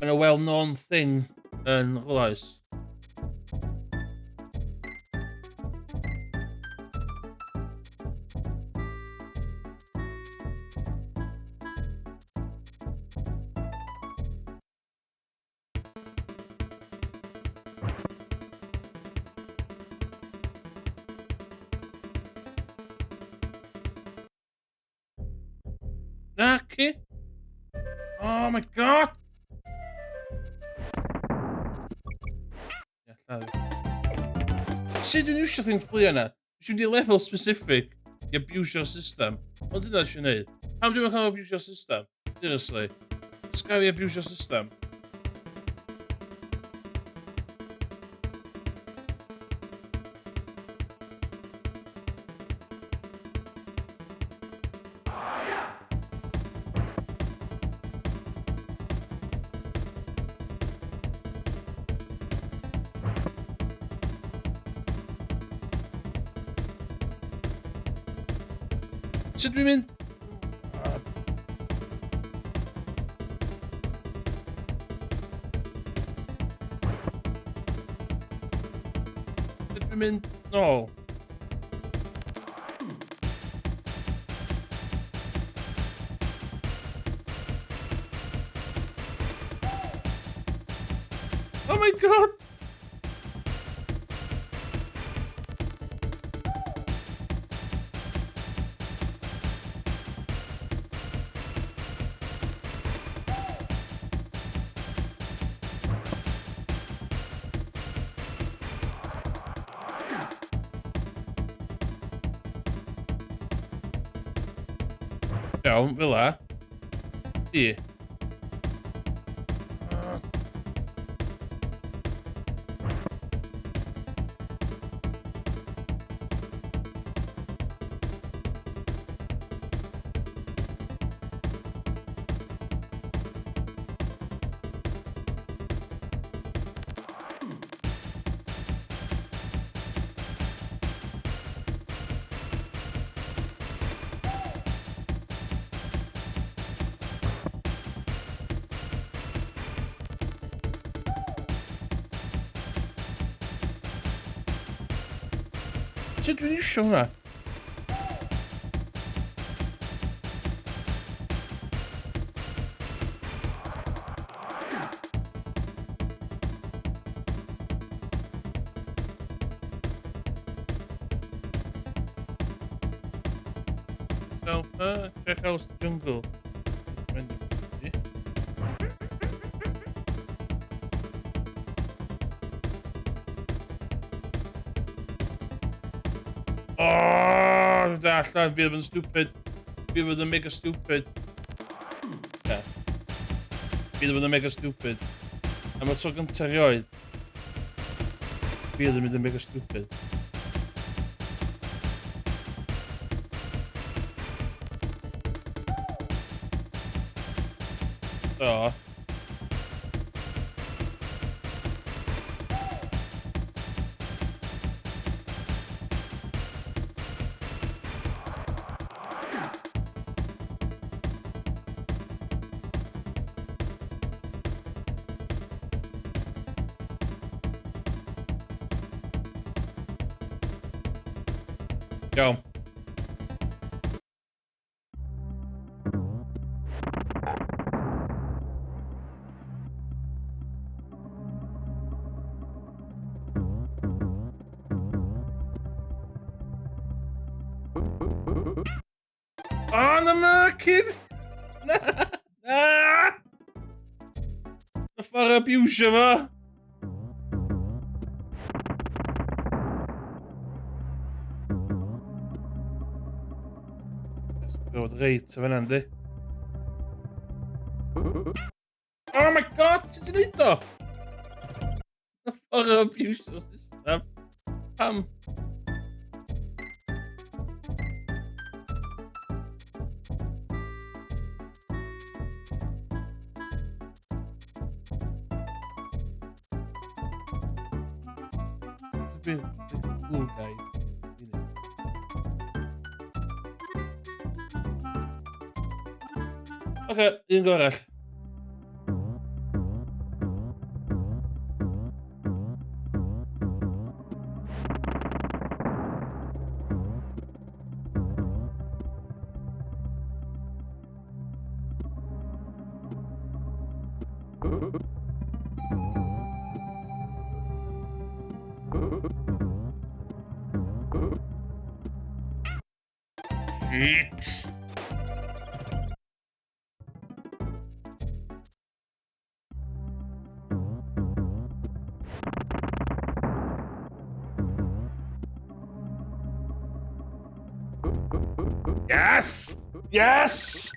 mae 'na well-known thing yn rhywle, oes? Naci. Oh my God! Ie, lladd fi. Sut dwi'n iwsio thing fflio yna? Nes i mynd i level specific i abusio'r system. Ond dyna eisiau gwneud. Pam dwi'n cael abusio'r system? Seriously. Sgaf i abusio'r system. Sut dwi'n mynd? Ah. Sut dwi'n mynd nôl? Oh my God! Iawn, fel la. I. Ah. Sut dwi'n iwsio hwnna? Self, check out the jungle. Mynd i- Oh, dwi'n dallt allan, fi yn stupid. Fi fod yn mega stupid. Yeah. Fi fod yn mega stupid. Am y tro gyntaf erioed, fi oedd yn mynd yn mega stupid. So, iawn. Oh, na ma, kid! Na! Y ffordd abusio fo! Bod reit o fan'na, yndi? Oh my God, sut ti'n neud o? Y ffordd o abusio system. Pam? Bit blue guy. Oce, un go arall. Shit! Yes! Yes!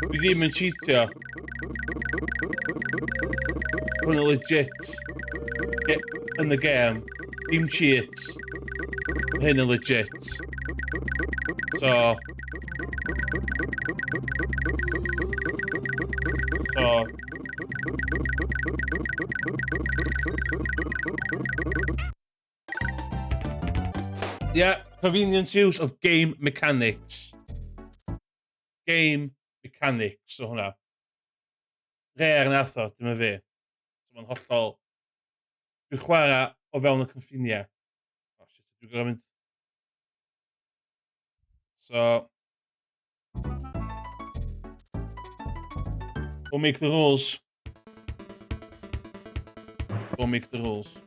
Dwi ddim yn cheatio. Hwn yn legit. Get in the game. Dim cheats. Hyn yn legit. So. Yeah, convenience use of game mechanics. Game mechanics o hwnna. Rare nath o, dim y fi. So mae'n hollol. Dwi'n chwarae o fewn y cynffiniau. Oh shit, dwi'n gorfod mynd. So. Don't make the rules. Don't make the rules.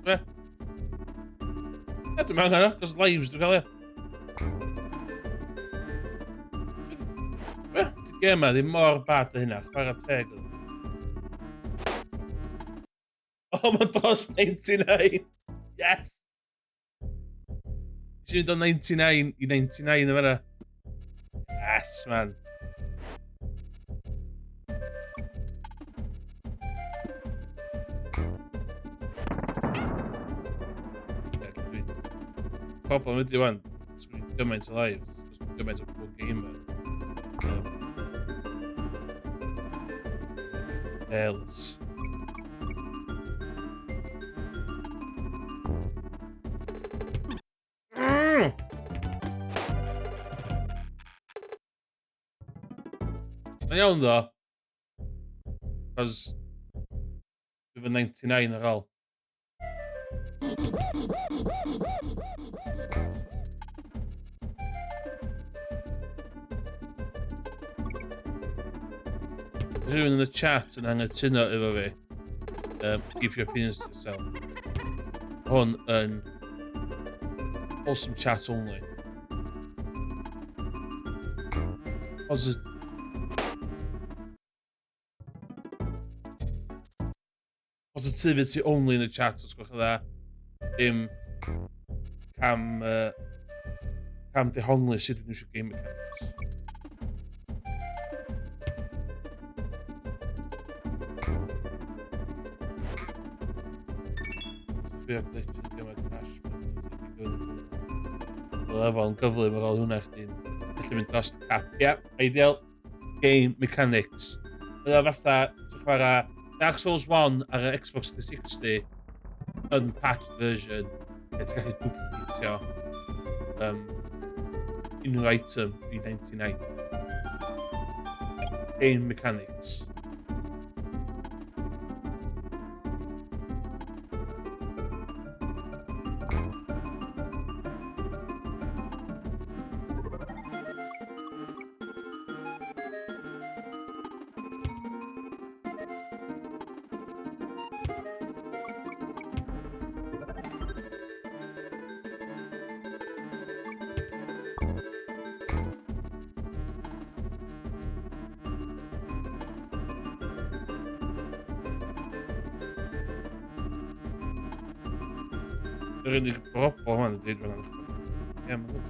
Be? Ie, dwi'n angen o, cos lives dwi'n cael, ie. Be? Di gêm ma ddim mor bad o hynna, chwarae teg. O, mae dros 99! Yes! Nes i fynd o 99 i 99 yn fan'na. Yes, man. Ie, problem ydy wan, sgwn i gymaint o lives, cos dwi'n gymaint o pro gamer. Else. Mae'n iawn ddo. Cos dwi efo 99 ar ôl. Rhywun yn y chat yn anghytuno efo fi. Keep your opinions to yourself. Hwn yn awesome chat only. Positivity only in the chat, os gwelwch yn dda. Dim cam dehongli sut dwi'n eisiau game mechanics. Ffrio glitch yn gymaint cash. Lefel yn gyflym ar ôl hwnna chdi'n gallu mynd dros y cap. Ie, yeah, ideal. Game mechanics. Mae o fatha, ti'n chwarae Dark Souls 1 ar y Xbox 360 unpatched version, lle ti'n gallu duplicatio unrhyw item i 99. Game mechanics. Yr unig broblem yma'n dweud fan. Ie, mae'n.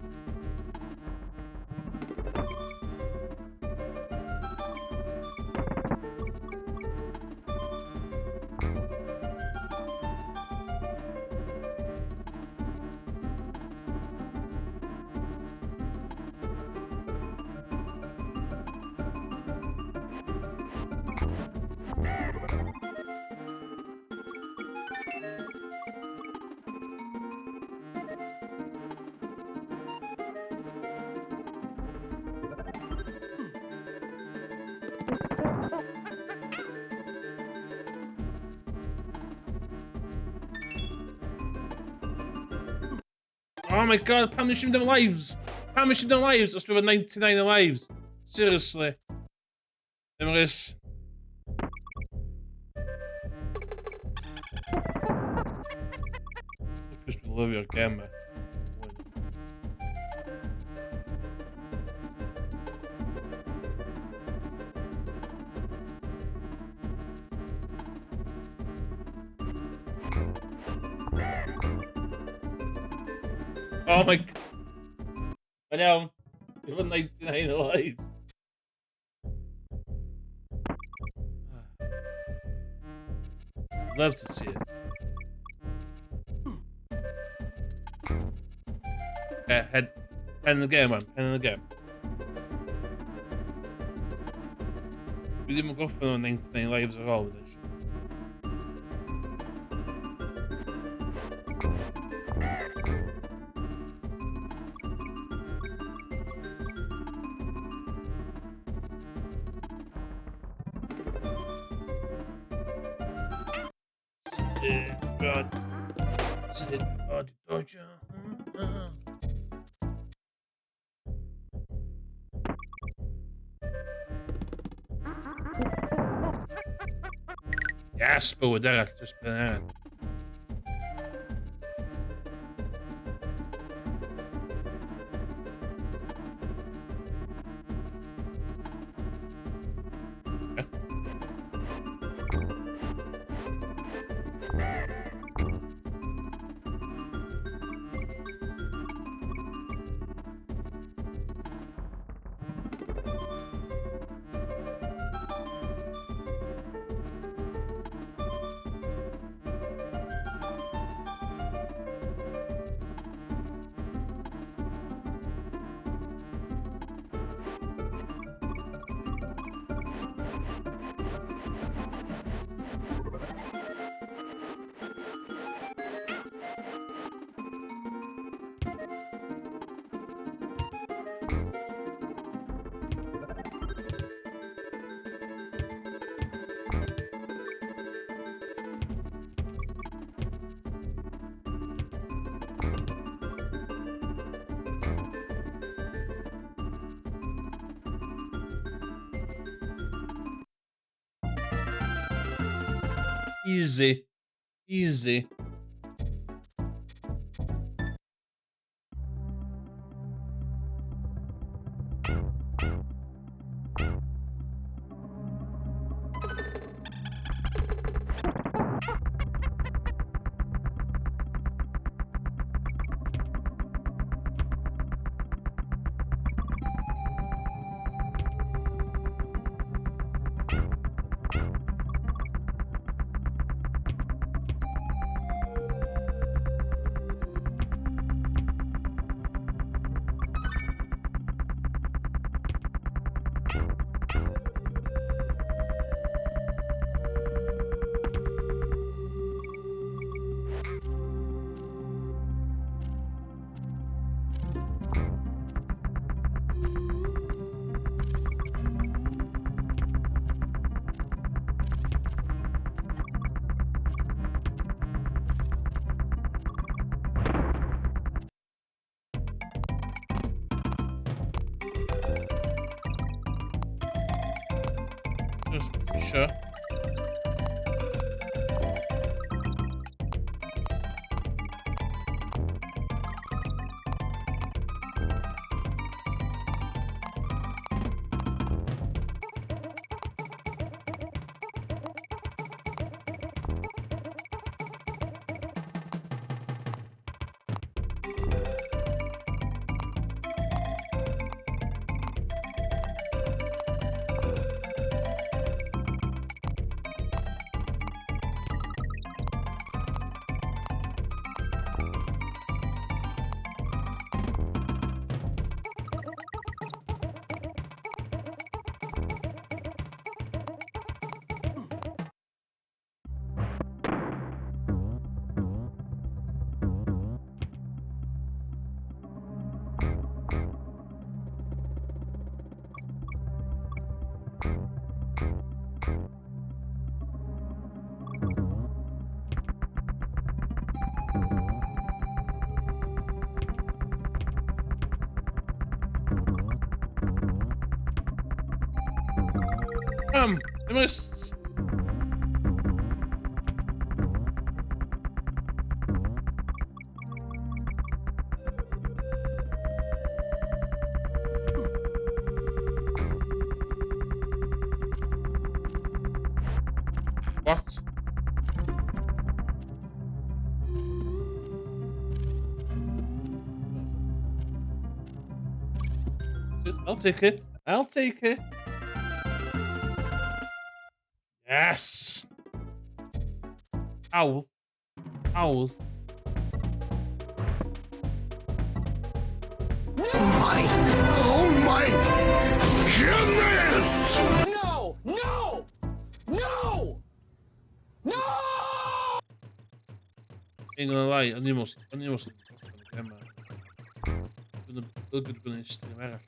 Oh my God, pam nes i mynd am lives? Pam nes i mynd am lives os dwi'n 99 lives? Seriously. Emrys. Just lyfio'r gem e. Oh my. Mae'n iawn. Efo 99 lives. Love to see it. Yeah, head in the game, man. Head in the game. Dwi ddim yn gorffen o'n 99 lives ar ôl. Ydych. Sut rod. Sut rod dodge. Yes, bywyd arall, just ben arall. Easy. Easy. Isio. Pam? Ddim yn. What? I'll take it. I'll take it. Yes! Hawdd. Hawdd. My, oh my goodness! No! No! No! No! Ain't gonna lie, o'n i'n meddwl, o'n i'n meddwl gorffen y gem 'ma. Dwi'n dylgyd bod yn stream arall.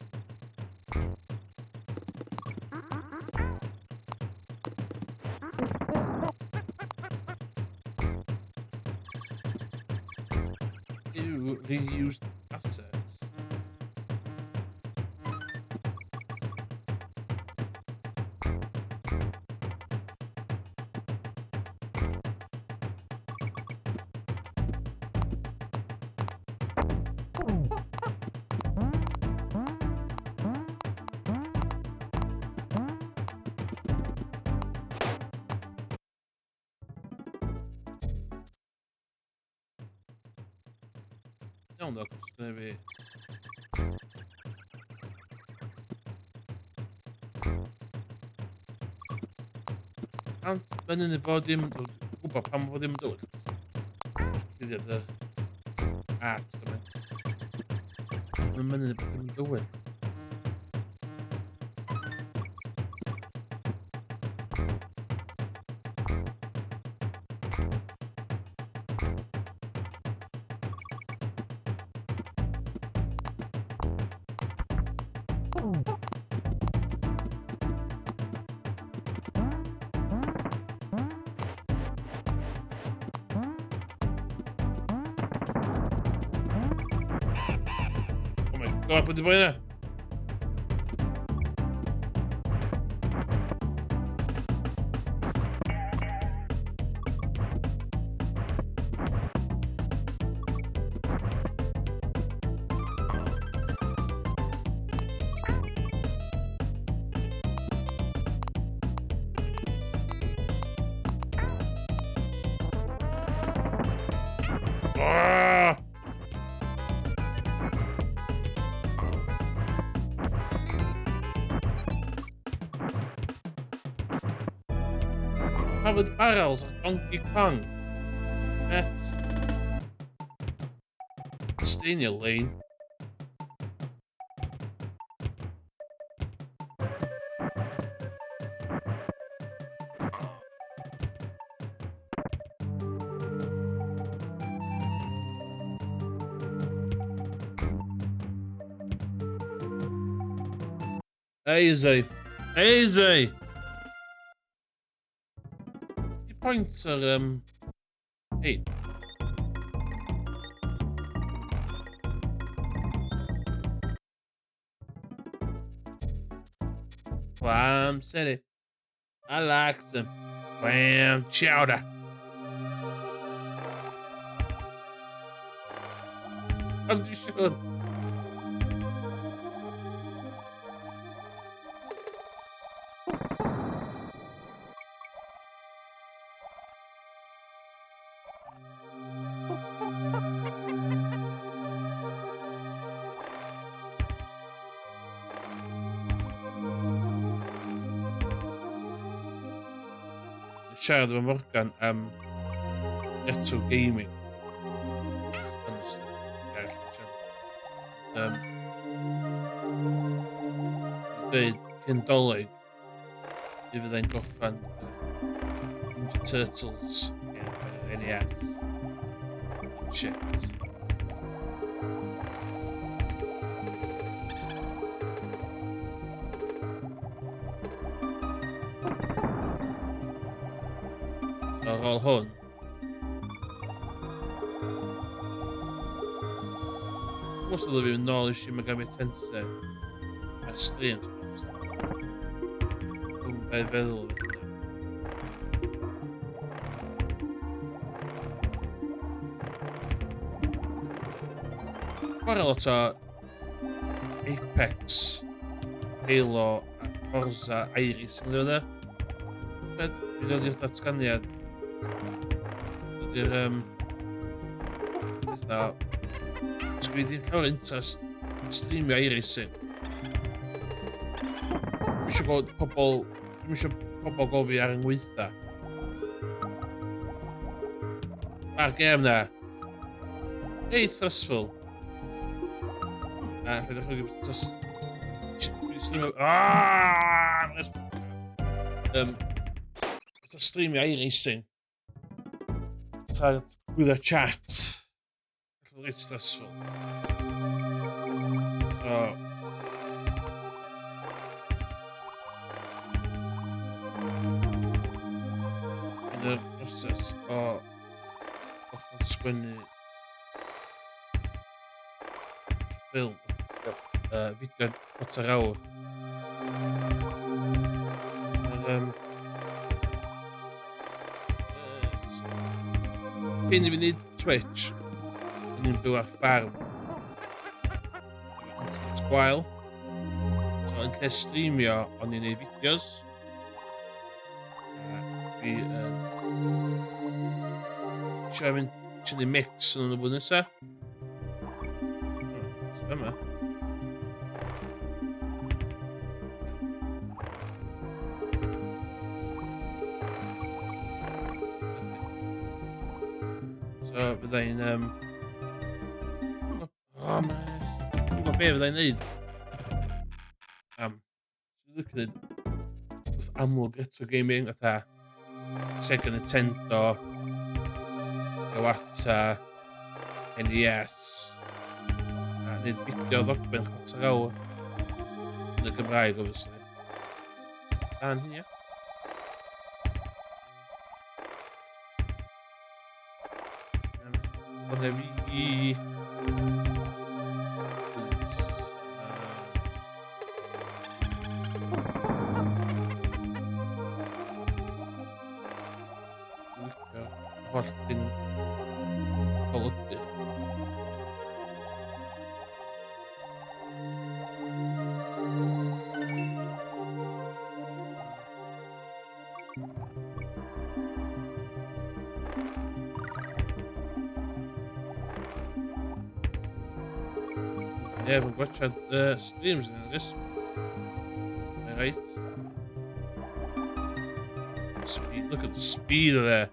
Ew, reused assets. Iawn ddo, cos dyna fi. Pam mae'n unig bod dim. Dwi'n gwybod pam bod dim yn dywyll. Cuddiad yr art gymaint. Mae'n mynd bod dim yn dywyll. Oh my God, pwy di bod yna? Ah! Covered barrels of Donkey Kong. Bet. Stay in your lane. Easy. Easy! Di pwynt yr. Hey. Clam City. I like some clam chowder. I'm just sure. Siarad efo Morgan am Retro Gaming. Honestly, arall yn siarad. Dweud cyn Dolig i fyddai'n gorffan Ninja Turtles ar NES. Shit. So ar ôl hwn, Os ydw fi'n nôl i Shin Megami Tensei ar stream. Dwi'n beth feddwl o hynna. Chwarae lot o Apex, Halo a Forza iRacing yn ddiweddar. Dwi'n dod i'r datganiad. Ydy'r beth na. Sgwyd ddim llawer interest streamio iRacing. Dwi'n eisiau gweld pobl... Dwi'n eisiau pobl gofi ar yng ngweitha. Mae'r gêm na. Reit stressful. A lle ddechrau just streamio. Aaaaaa! Streamio iRacing. Ta gwylio chat. Reit stressful. So yn y broses o gorffen sgwennu ffilm, fideo 25 awr. Yr, cyn i fi wneud Twitch, o'n i'n byw ar ffarm. Efo internet gwael. So yn lle streamio, o'n i'n neud fideos. A dwi yn trio mynd, trio neud mix yn y blwyddyn nesa. So yma. So fyddai'n oh, man. Dwi'n gwybod be fyddai'n neud. Dwi'n licio neud stwff amlwg retro gaming, fatha Sega Nintendo, Iwata, NES, a neud fideo ddogfen 25 awr yn y Gymraeg, obviously. Dan hyn, ia. Ond fi. Please. Licio holl thing golygu. Ie, mae'n gwachad streams yn ynys. Mae'n reit. Speed, look at the speed of there.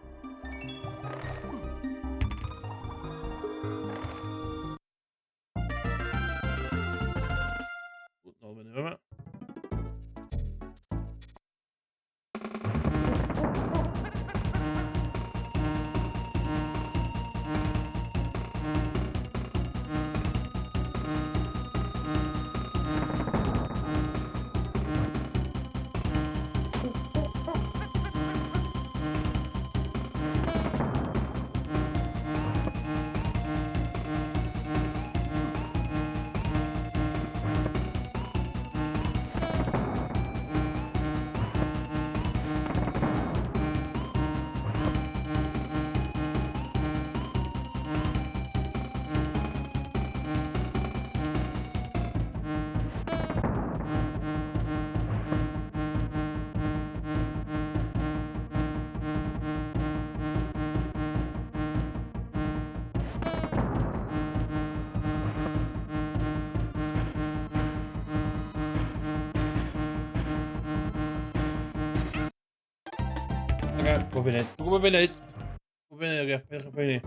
Nôl fyny fyma. Ie, gwybod beth wneud. Dwi'n gwybod beth wneud. Gwybod beth wneud, ie. Peidiwch â poeni.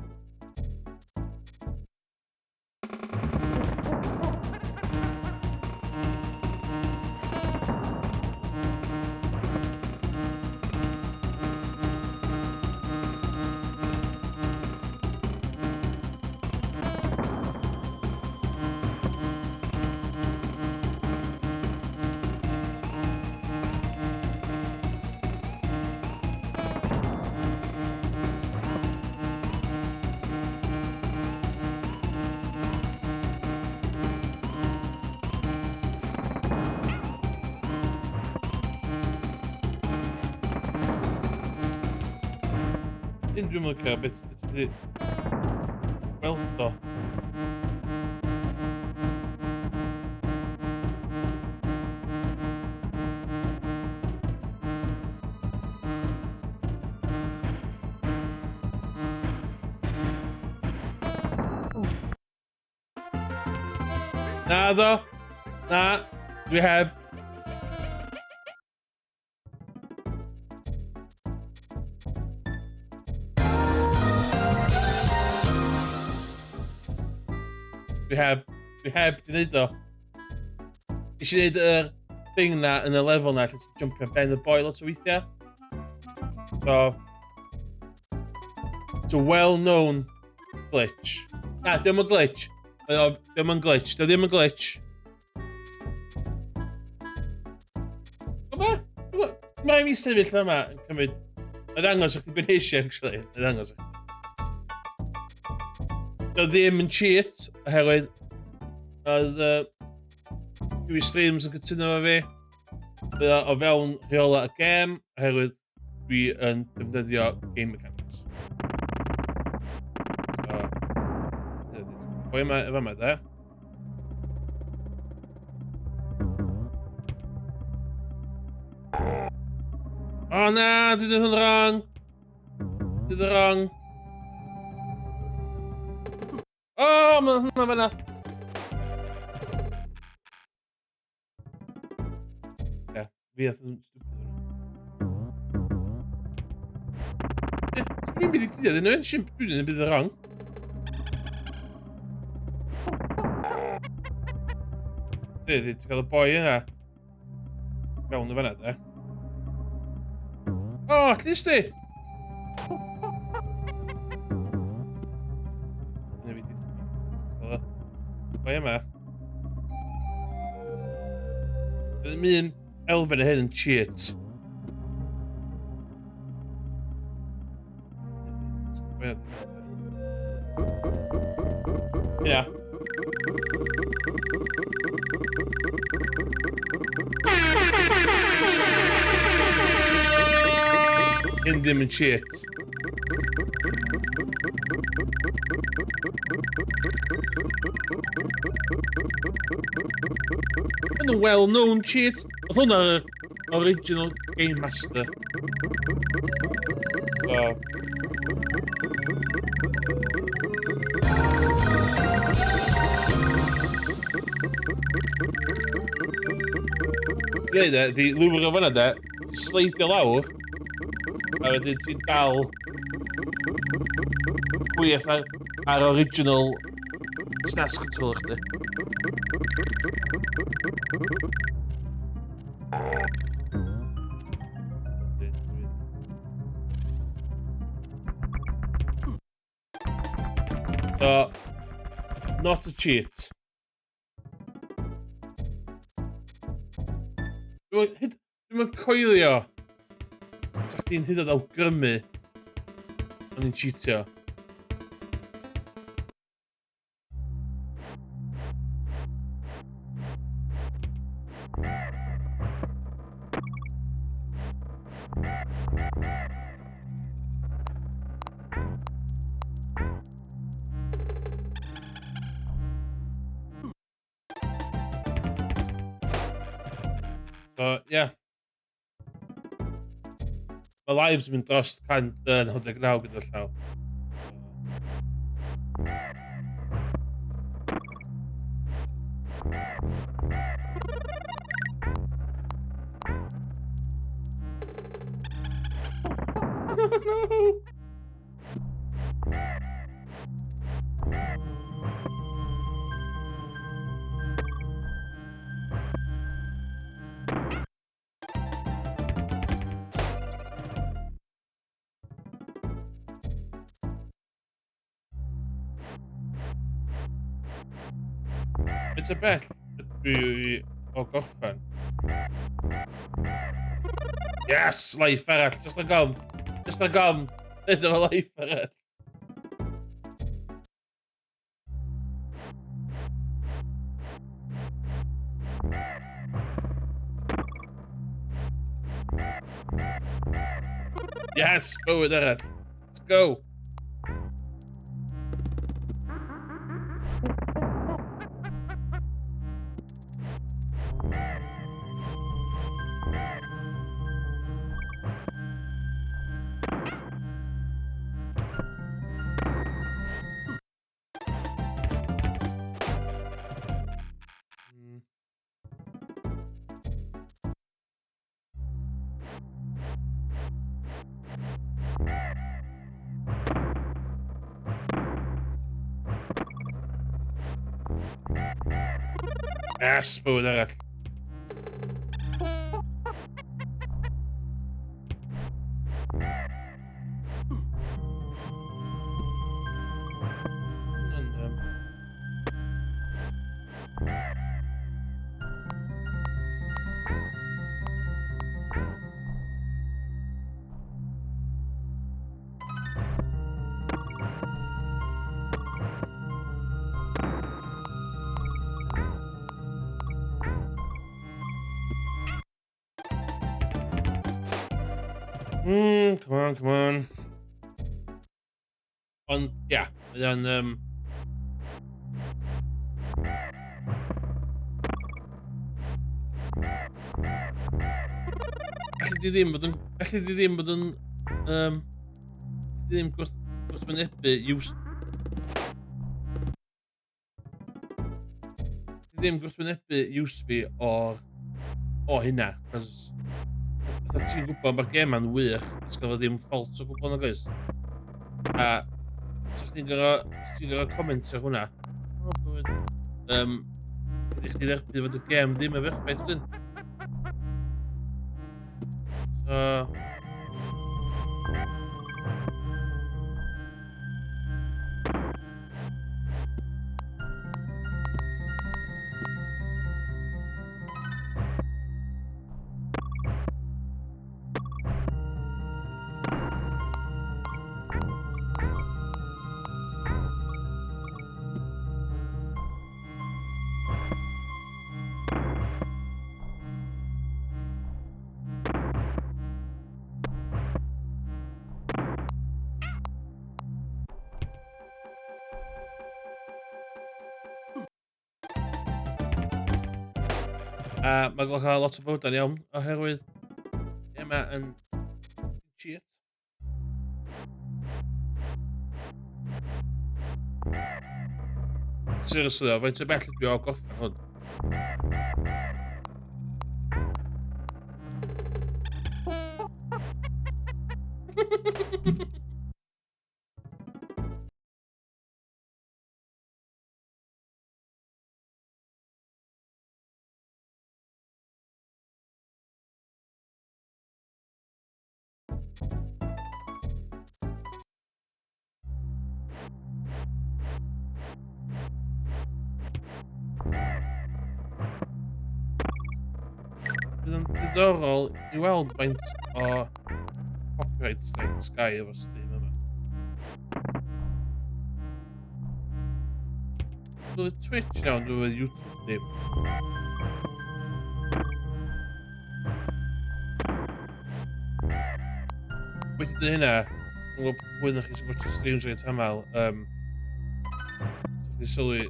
Un dwi'n licio beth ti wedi weld o. Na ddo. Na. Dwi heb. Dwi heb. Dwi heb di wneud o. Nes i wneud yr thing na yn y lefel na lle ti'n jumpio ben y boi lot o weithiau. So, it's a well-known glitch. Na, dim yn glitch. Mae o, dim yn glitch. Dio ddim yn glitch. Be? Mae mi sefyll yma yn cymryd... Mae ddangos i chdi beth eisiau, actually. Mae ddangos i chdi. Dio ddim yn cheat, oherwydd oedd Kiwi Streams yn cytuno efo fi. Bydd o fewn rheola y gêm, oherwydd dwi yn defnyddio game mechanics. So, boi yma efo yma, de. O na, dwi wedi hwn wrong. Dwi wedi wrong. O, mae hwnna fanna. Ie, fi ath yn stupid hwnna. Ie, dwi'n mynd i gyd yn yna, dwi'n mynd i wrong. Ti, ti'n cael y boi yna. Fewn y fanna, de. O, at least di! Yna fi di... Boi yma. Bydd un elfen o hyn yn cheat. Ia. Hyn ddim yn cheat. Yn well-known cheat. Oedd hwnna'r original Game Master. So. Ti'n dweud e, di lwfr o fanna de, ti'n sleidio lawr, a wedyn ti'n dal chwith ar original SNES controller chdi. Wedyn ti'n mynd. So, not a cheat. Dwi'm yn coelio. Sa chdi'n hyd yn oed awgrymu o'n i'n cheatio. So, yeah. Mae lives yn mynd dros 199 gyda llaw. No! It's a bell ydw i o gorffen. Yes! Life arall. Just a gom. Just a gom. Ydw fo life arall. Yes! Bywyd arall. Let's go! Yes, bywyd arall. Come on, come on. Ond, ia, mae o'n... Alli di ddim bod yn... Alli di ddim bod yn... Di ddim gwrthwynebu use... Di ddim gwrthwynebu use fi o'r... O hynna, cos... Fatha ti'n gwybod mae'r gêm ma'n wych, os gael ddim fault o gwbl nag oes. A sa chdi'n gorfod comentio hwnna. O, bywyd. Ydy chdi dderbyn fod y gêm ddim yn berffaith wedyn. So... A mae gael lot o bywydau'n iawn, oherwydd yma yn cheat. Seriously, o, faint o bell ydw i o gorffen hwn? Bydd yn diddorol i weld faint o copyright strikes gai efo stream yma. Dwi'n Twitch iawn, dwi'n YouTube ddim. Wedi dweud hynna, dwi'n gwybod pwy na chi sy'n gwachio streams reit aml, so chdi sylwi,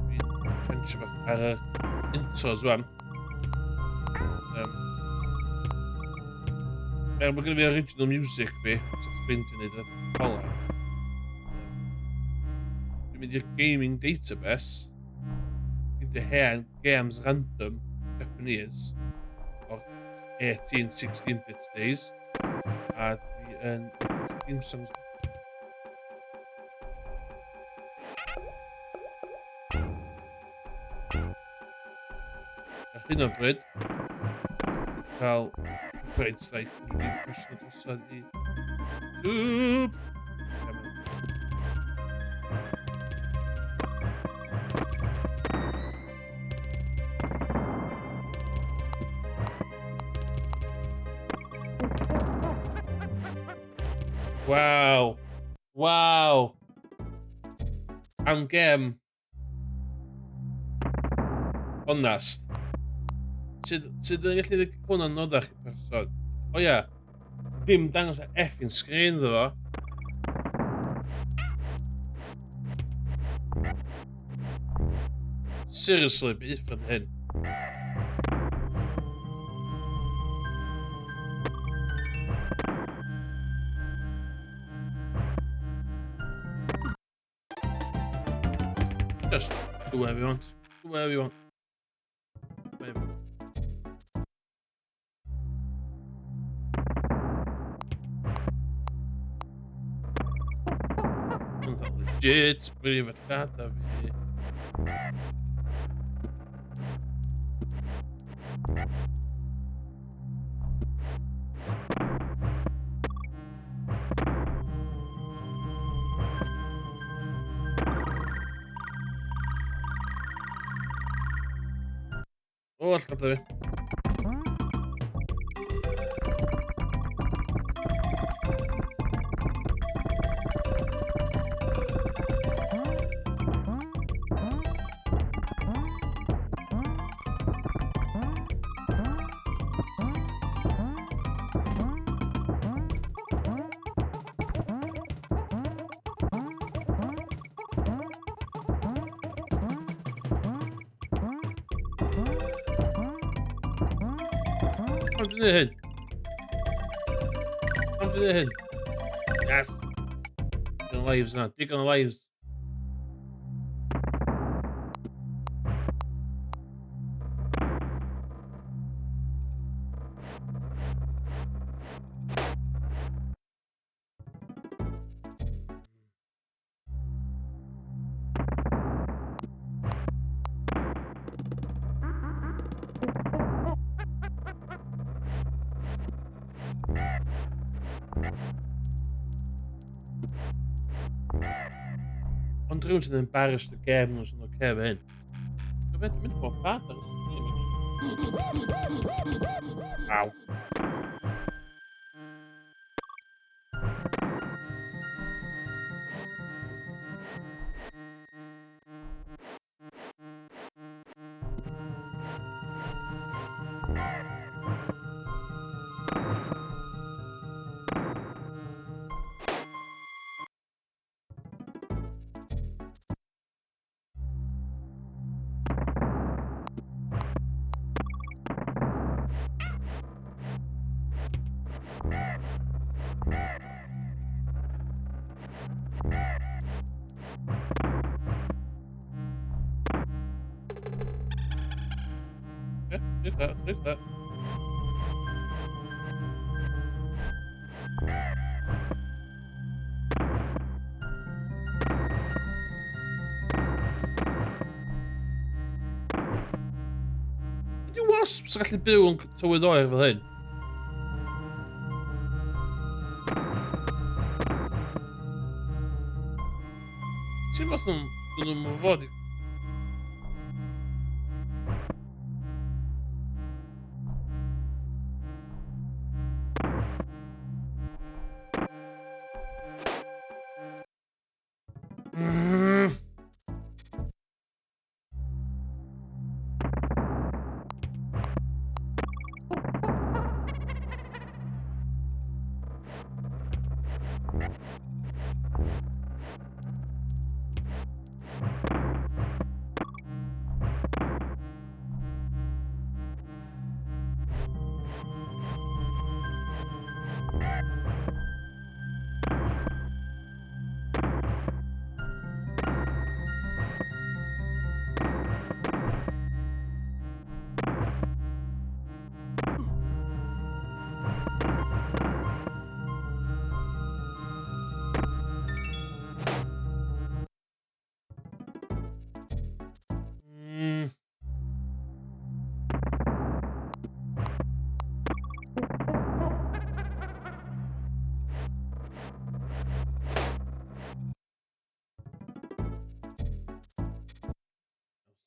dwi'n change beth ar y intros rwan. Er bod gen i fi original music fi, so ffrind fi'n neud y coleg. Dwi'n mynd i'r gaming database, ffeindio hen games random Japanese o'r 18, 16-bit days, a yn theme songs. Ar hyn o bryd, cael copyright strike, dwi'n wedi pressio drosodd i YouTube. Waw. Waw. Am gem. Onast. Sut, sut yn gallu dweud hwnna'n nodach i person? O ia, dim dangos y effing sgrin iddo fo. Seriously, beth uffern hyn? Just do whatever you want. Do whatever you want. Whatever. Hwnna'n legit, brif y llad a fi. O, llad a fi. Pam dwi'n neud hyn? Pam dwi'n neud hyn? Yes! Digon o lives na, digon o lives. Ond rhywun sy'n embarrassed y gem nhw sy'n oce efo hyn. Dwi'n beth yn mynd bob bad ar y stream, actually. Aw. Yeah, take that, take that. Ydy wasps yn gallu byw yn tywydd oer fel hyn? Ti'n fath nhw'n nhw'n fod i.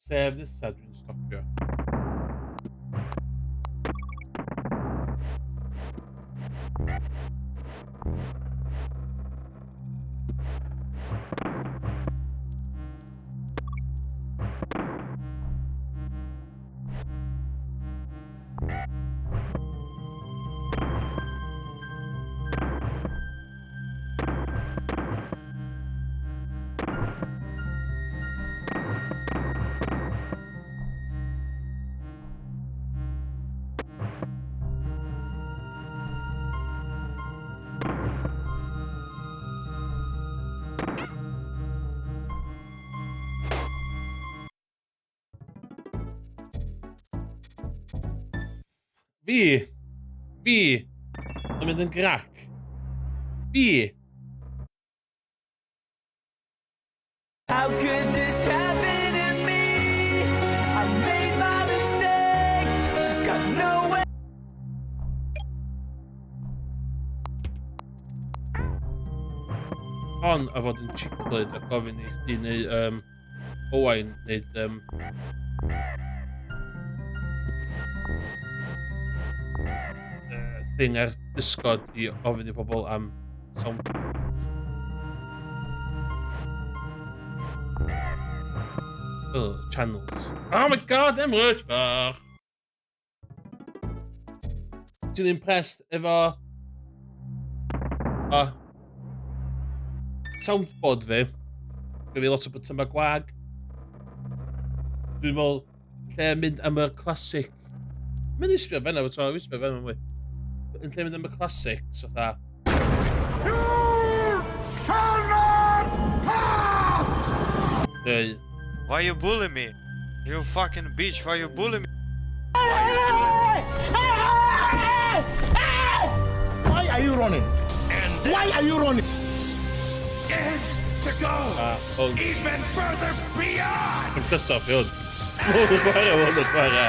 Sef nesaf dwi'n stopio. Fi! Fi! Yn mynd yn grac. Fi! How could this happen to me? I made my mistakes, got nowhere. Hon a fod yn chiclid a gofyn i chdi neu Owain wneud thing ar Discord i ofyn i pobl am sound. Oh, channels. Oh my God, Emrys bach! Ti'n impressed efo soundboard fi? Gyda fi lot o bytyma gwag. Dwi'n meddwl, lle mynd am y classic. Mynd i sbio fenna, fo, dwi'n sbio fenna mwy. Yn lle mynd am y classics, fatha. You shall not pass! Neu, Why you bully me? You fucking bitch, why you bully me? Why you bully me? Why are you running? And Why are you running? is to go a hwn. even further beyond! Dwi'n cut off i hwn. Hwn yn chwarae, hwn yn chwarae.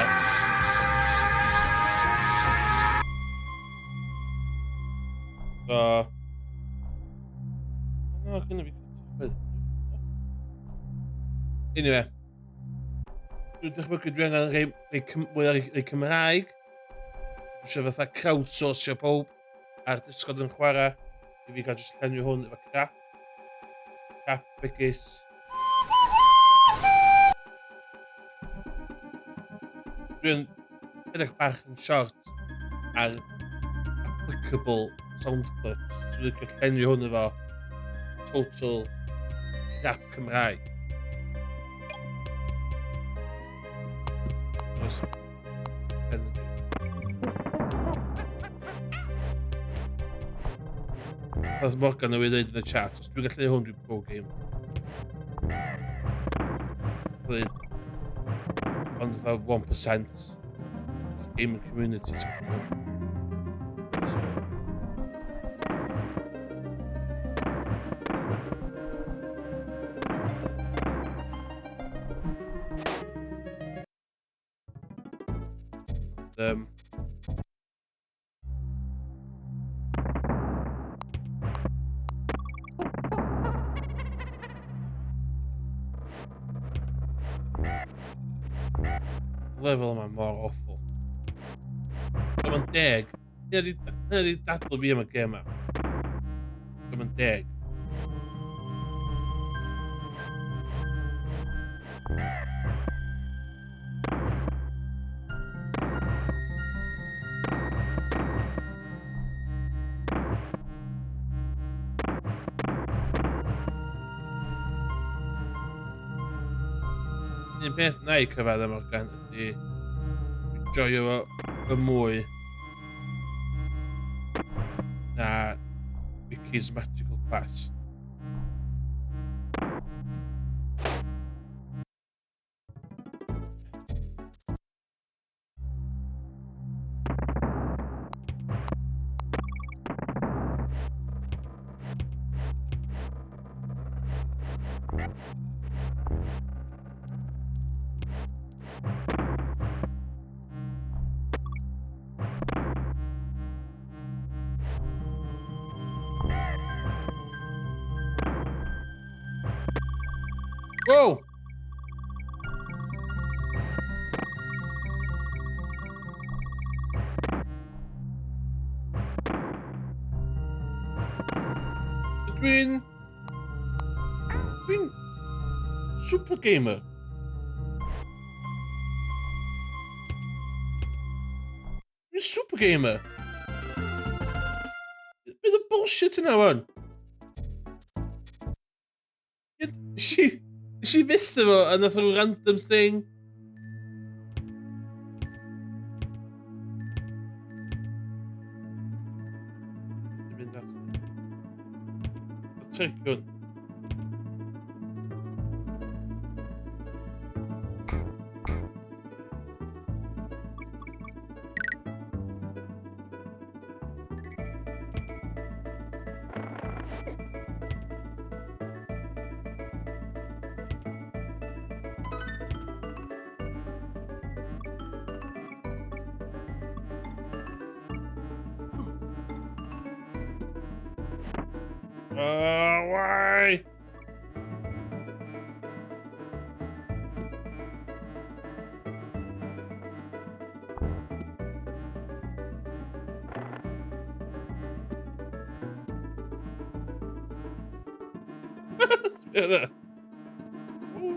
So... Oh, no, gynna fi cut off. Anyway. Dwi'n dychmygu dwi angen rhai mwy ar rhai Cymraeg. Dwi eisiau fatha crowdsourcio pob ar Discord yn chwarae. I fi gael jyst llenwi hwn efo crap. Crap, begys. Dwi'n edrych bach yn short ar applicable sound clips. So dwi'n gallu llenwi hwn efo total crap Cymraeg. Oes. Energy. Nath Morgan newydd dweud yn y chat, os dwi'n gallu neud hwn, dwi'n pro game. Dweud, ond fatha 1% o'r gaming community sy'n gallu neud. So. Lefel yma mor awful. Dwi'n deg. Hynna di dadl fi am y gêm yma. Dwi'n deg. Un peth na i cyfadda Morgan ydy dwi'n joio fo y mwy na Mickey's Magical Quest. Whoa! Dwi'n super gamer. Dwi'n super gamer. Bydd y bullshit yna, wan. Nes i fyth efo, a nath rhyw random thing. Mynd at. Y trick hwn. Why? Sbia hwnna. Ww.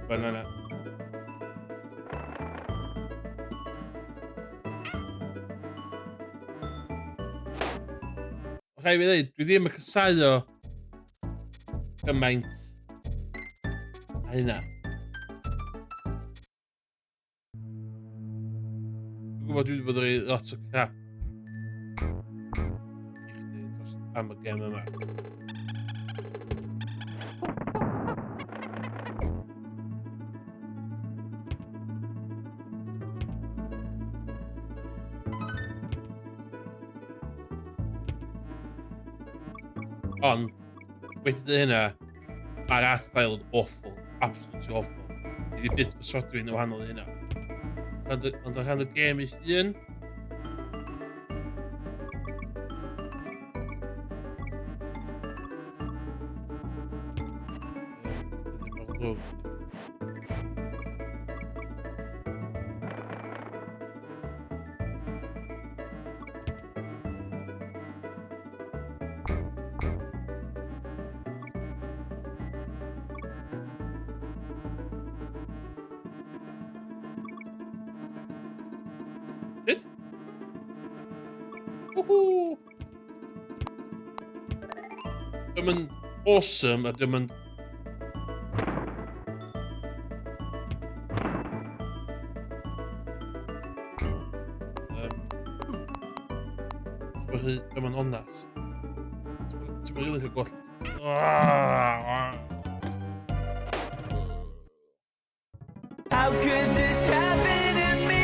Banana. Rhaid fi ddweud, dwi ddim yn casáu o gymaint a hynna. Dwi'n gwybod dwi wedi bod yn rhoi lot o crap i chdi dros am y gem yma. Ond, wedi dweud hynna, mae'r art style yn awful. Absolutely awful. Fi di byth perswadio fi'n wahanol i hynna. Ond o rhan y gêm ei hun, ddim mor ddrwg. Sut? Woohoo! Dwi'n yn awesome a dwi'n yn. Dwi'n yn onest. Ti'n rili cael gwell. Ah! How could this happen to me?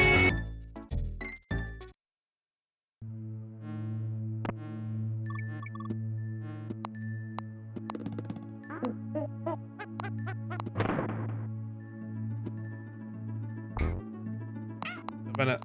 Fanna.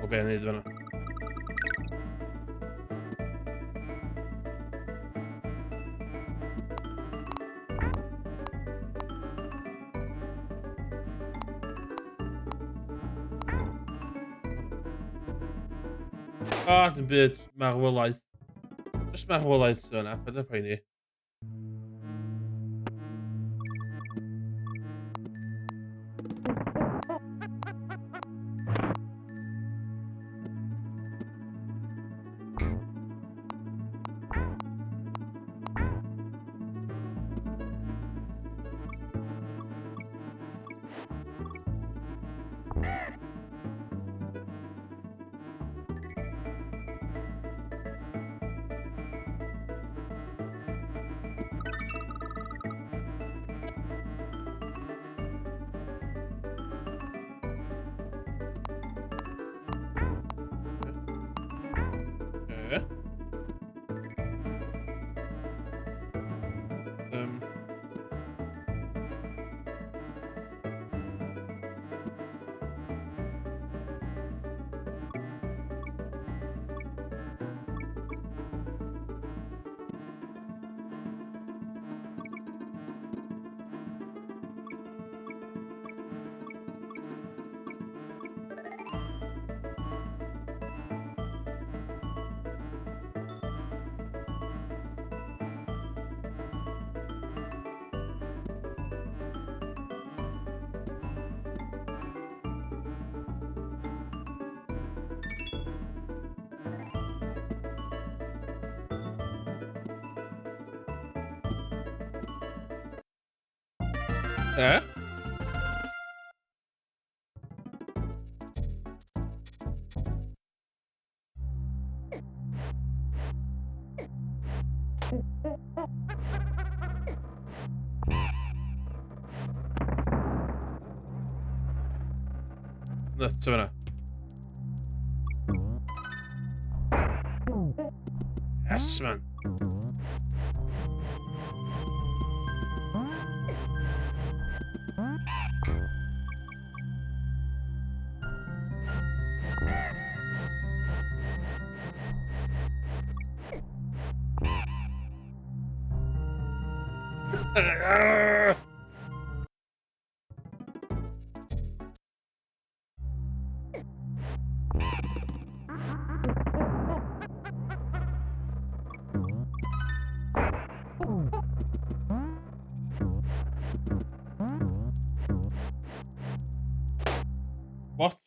O be wneud fanna. Ah, dim byd, marwolaeth. Just marwolaeth sydd yna, paid â poeni. E? Nuts o fyna. Yes, man. What?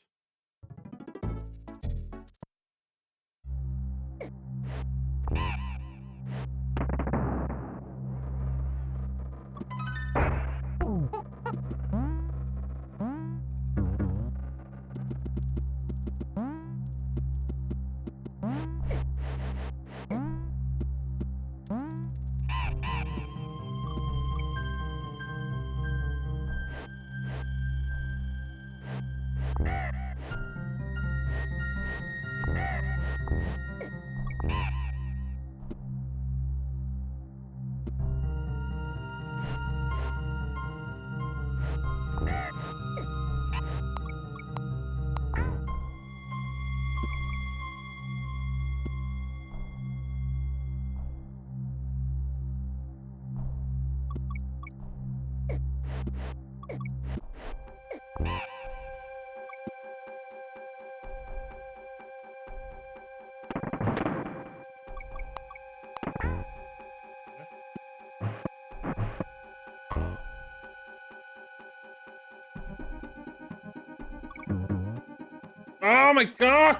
Oh my god!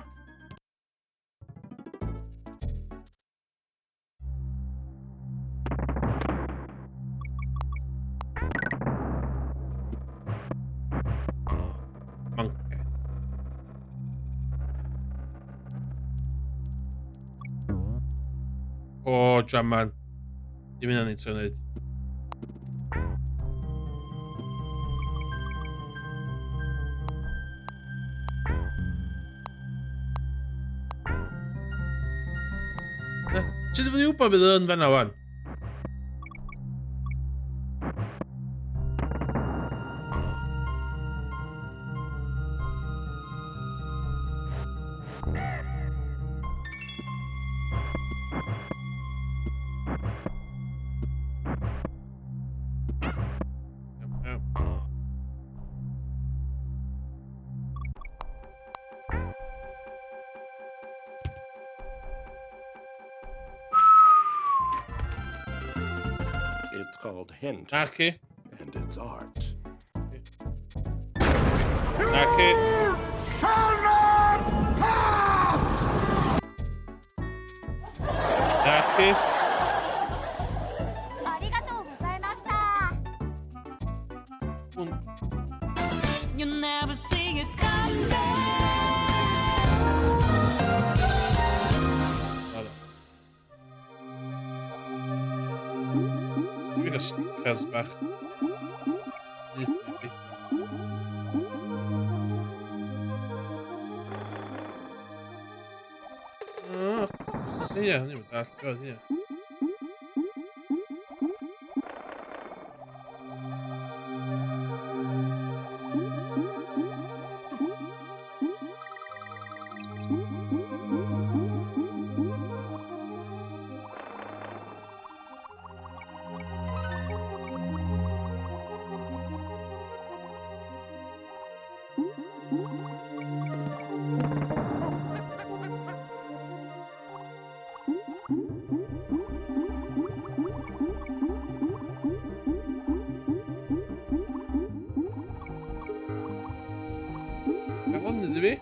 Monkey. O, Jaman. Dim hynna'n ei wneud. Sut ydw i'n wybod bydd yn fanna wan? It's called hentai, Naci. and it's art. Naci. Shall not pass! Naci. ありがとうございました。 Hwn. You never see it coming. Nada. Dwi'n gael stickers bach. Nyth na beth. Oh, os oes ia, ni'n mynd all gweld ia. Mae hwn iddi fi.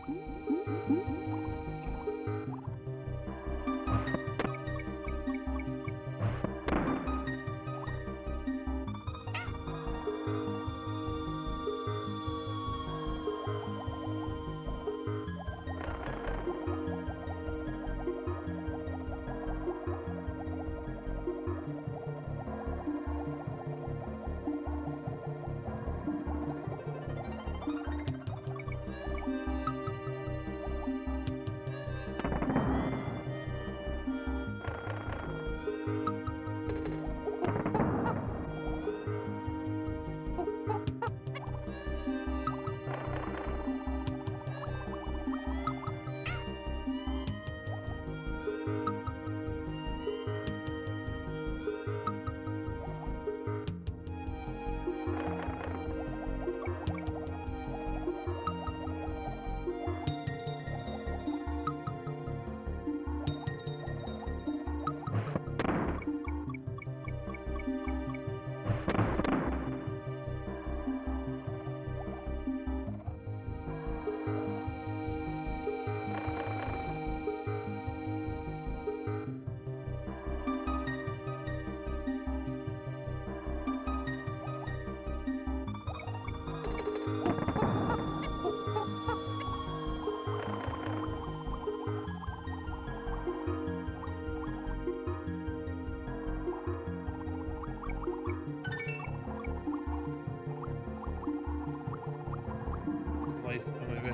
fi.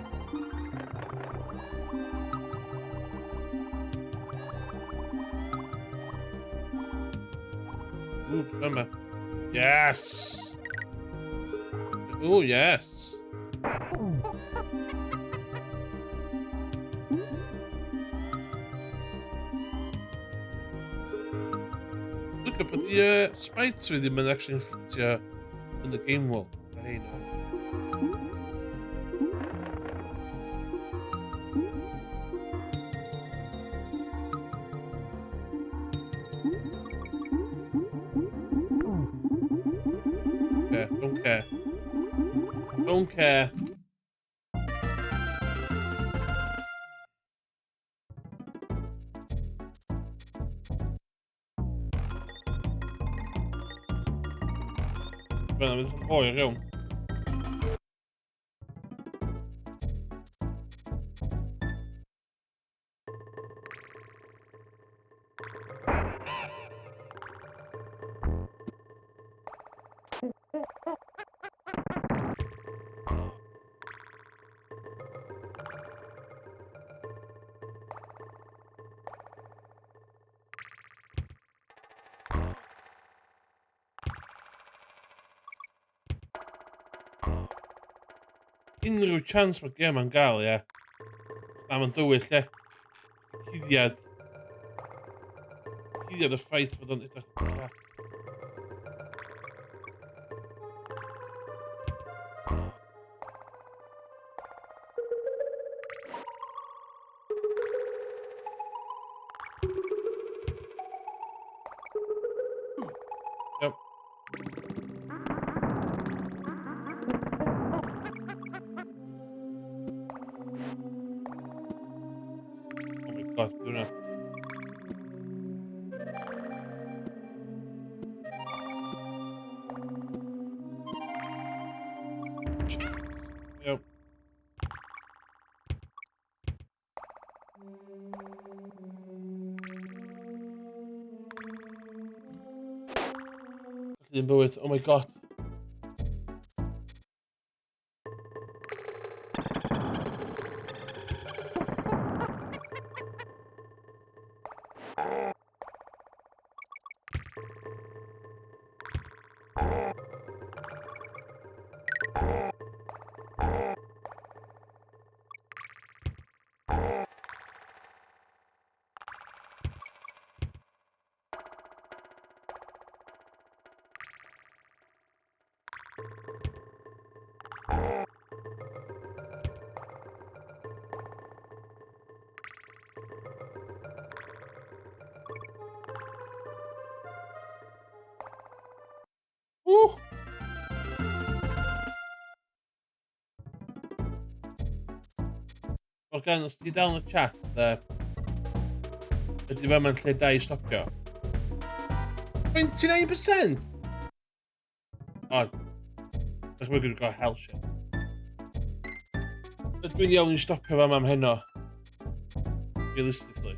Ooh, remember. Yes! Ooh, yes! Look at but the sprites fi ddim yn actually ffitio yn the game world. Mae rhein o. Yeah, don't care. Don't care. Fan'na fydd yn oer iawn. Unrhyw chance mae gêm yn gael, ie. Na, mae'n dywyll, ie. Cuddiad. Cuddiad y ffaith fod o'n edrych crap. Yep. Oh my God, beth hwnna? Yep. Un bywyd, oh my God. Woo! Morgan, os ti dal yn y chat, de, ydy fe ma'n lle da i stopio? 29%? O, dychmygu dwi'n gael hell shit. Ydw i'n iawn i stopio fe am heno? Realistically.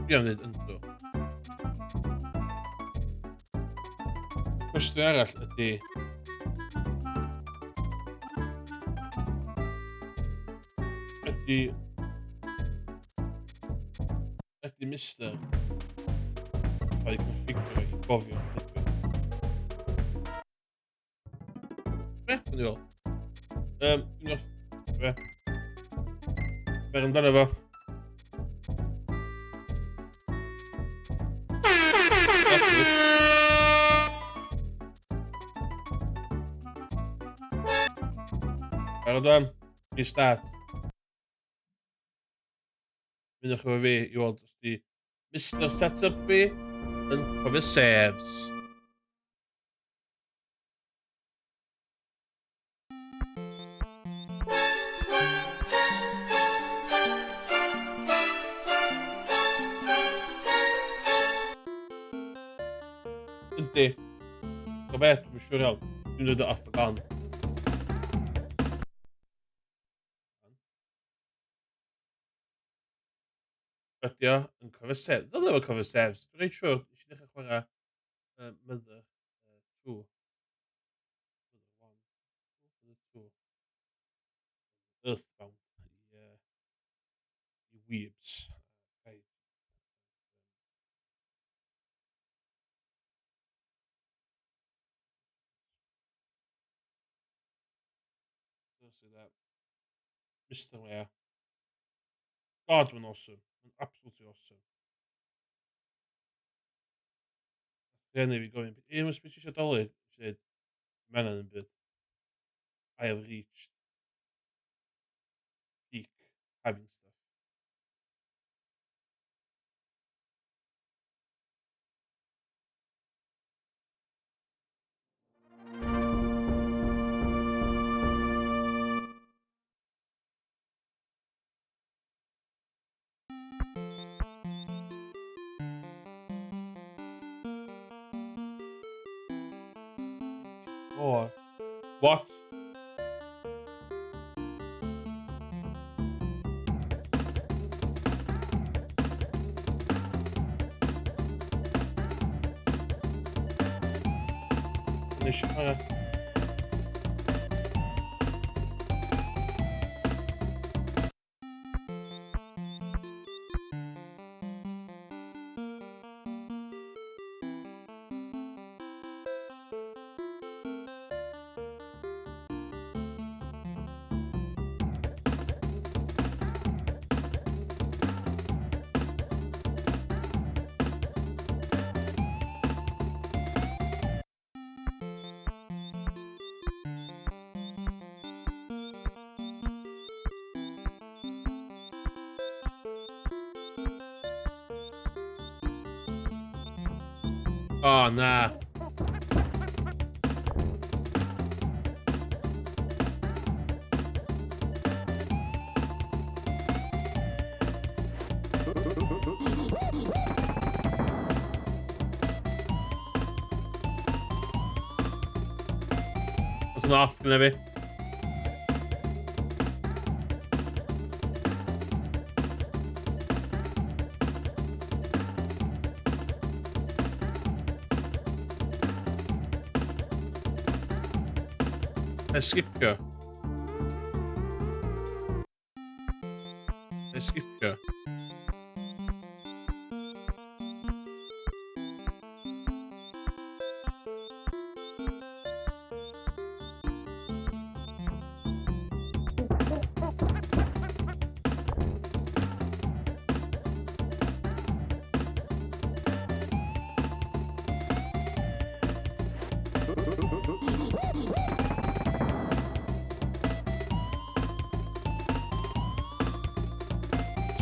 Dwi am ddweud yndw. Cwestiwn arall ydy, ydy Mister cael ei configuro i gofio lle dwi? Be? Dwi'n i weld. Dwi'n off. Be? Be amdano fo? That's good. Barod am? Restart. Mynd efo fi i weld os di Mr Setup fi yn cofio saves. Yndi. Go beth, dwi'n siŵr iawn. Dwi'n dod o off y gan. Ydy o yn cofio saves. Dylai fo cofio saves. Dwi'n reit siŵr, nes i ddechrau chwarae Mother Earthbound i weebs. Okay. So that. Mr. Ware. God, mae'n awesome. Mae'n absolutely awesome. Rhieni fi gofyn, un oes beth eisiau Dolig? Nes i ddeud, "Mae angen yn byd. I have reached peak having stuff." 4. What? Nes i chwarae. O, na. Oedd yn off gyda fi. Na i sgipio. Na i sgipio.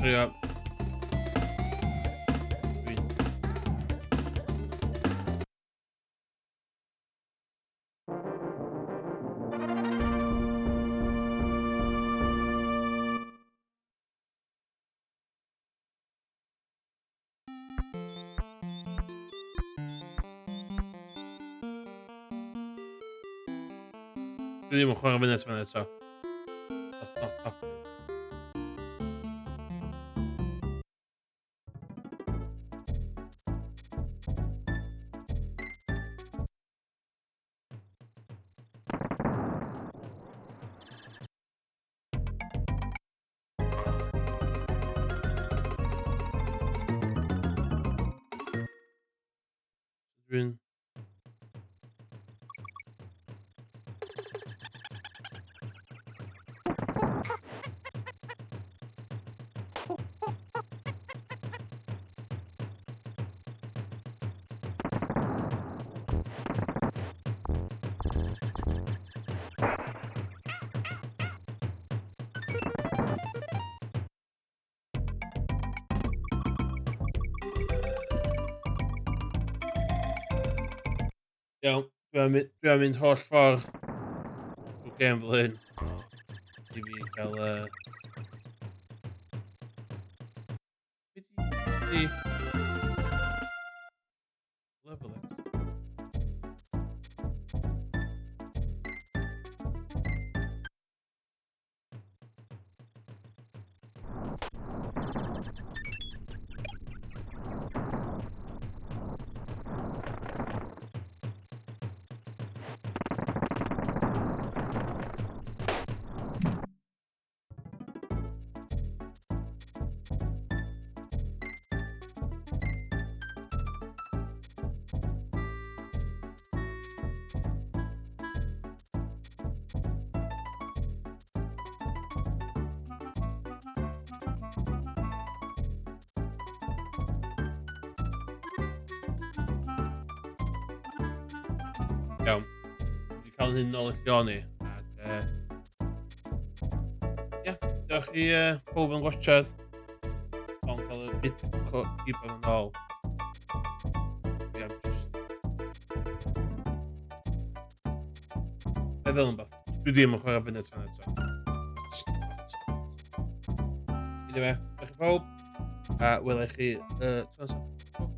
Trio. Dwi ddim yn chwarae fyny at fan eto. That's not happening. Dwi'n... Iawn, dwi am mynd holl ffordd drwy'r gêm fel hyn i fi gael. Be 'di level X? Iawn. Dwi wedi cael hyn nôl i lle o'n i. Ac, ia, diolch i pob yn watchad. Ond cael y bit keyboard yn ôl. Ia, just meddwl yn beth. Dwi ddim yn chwarae fyny tan eto. Just not. Anyway, diolch i pawb. A welai chi tro nesaf.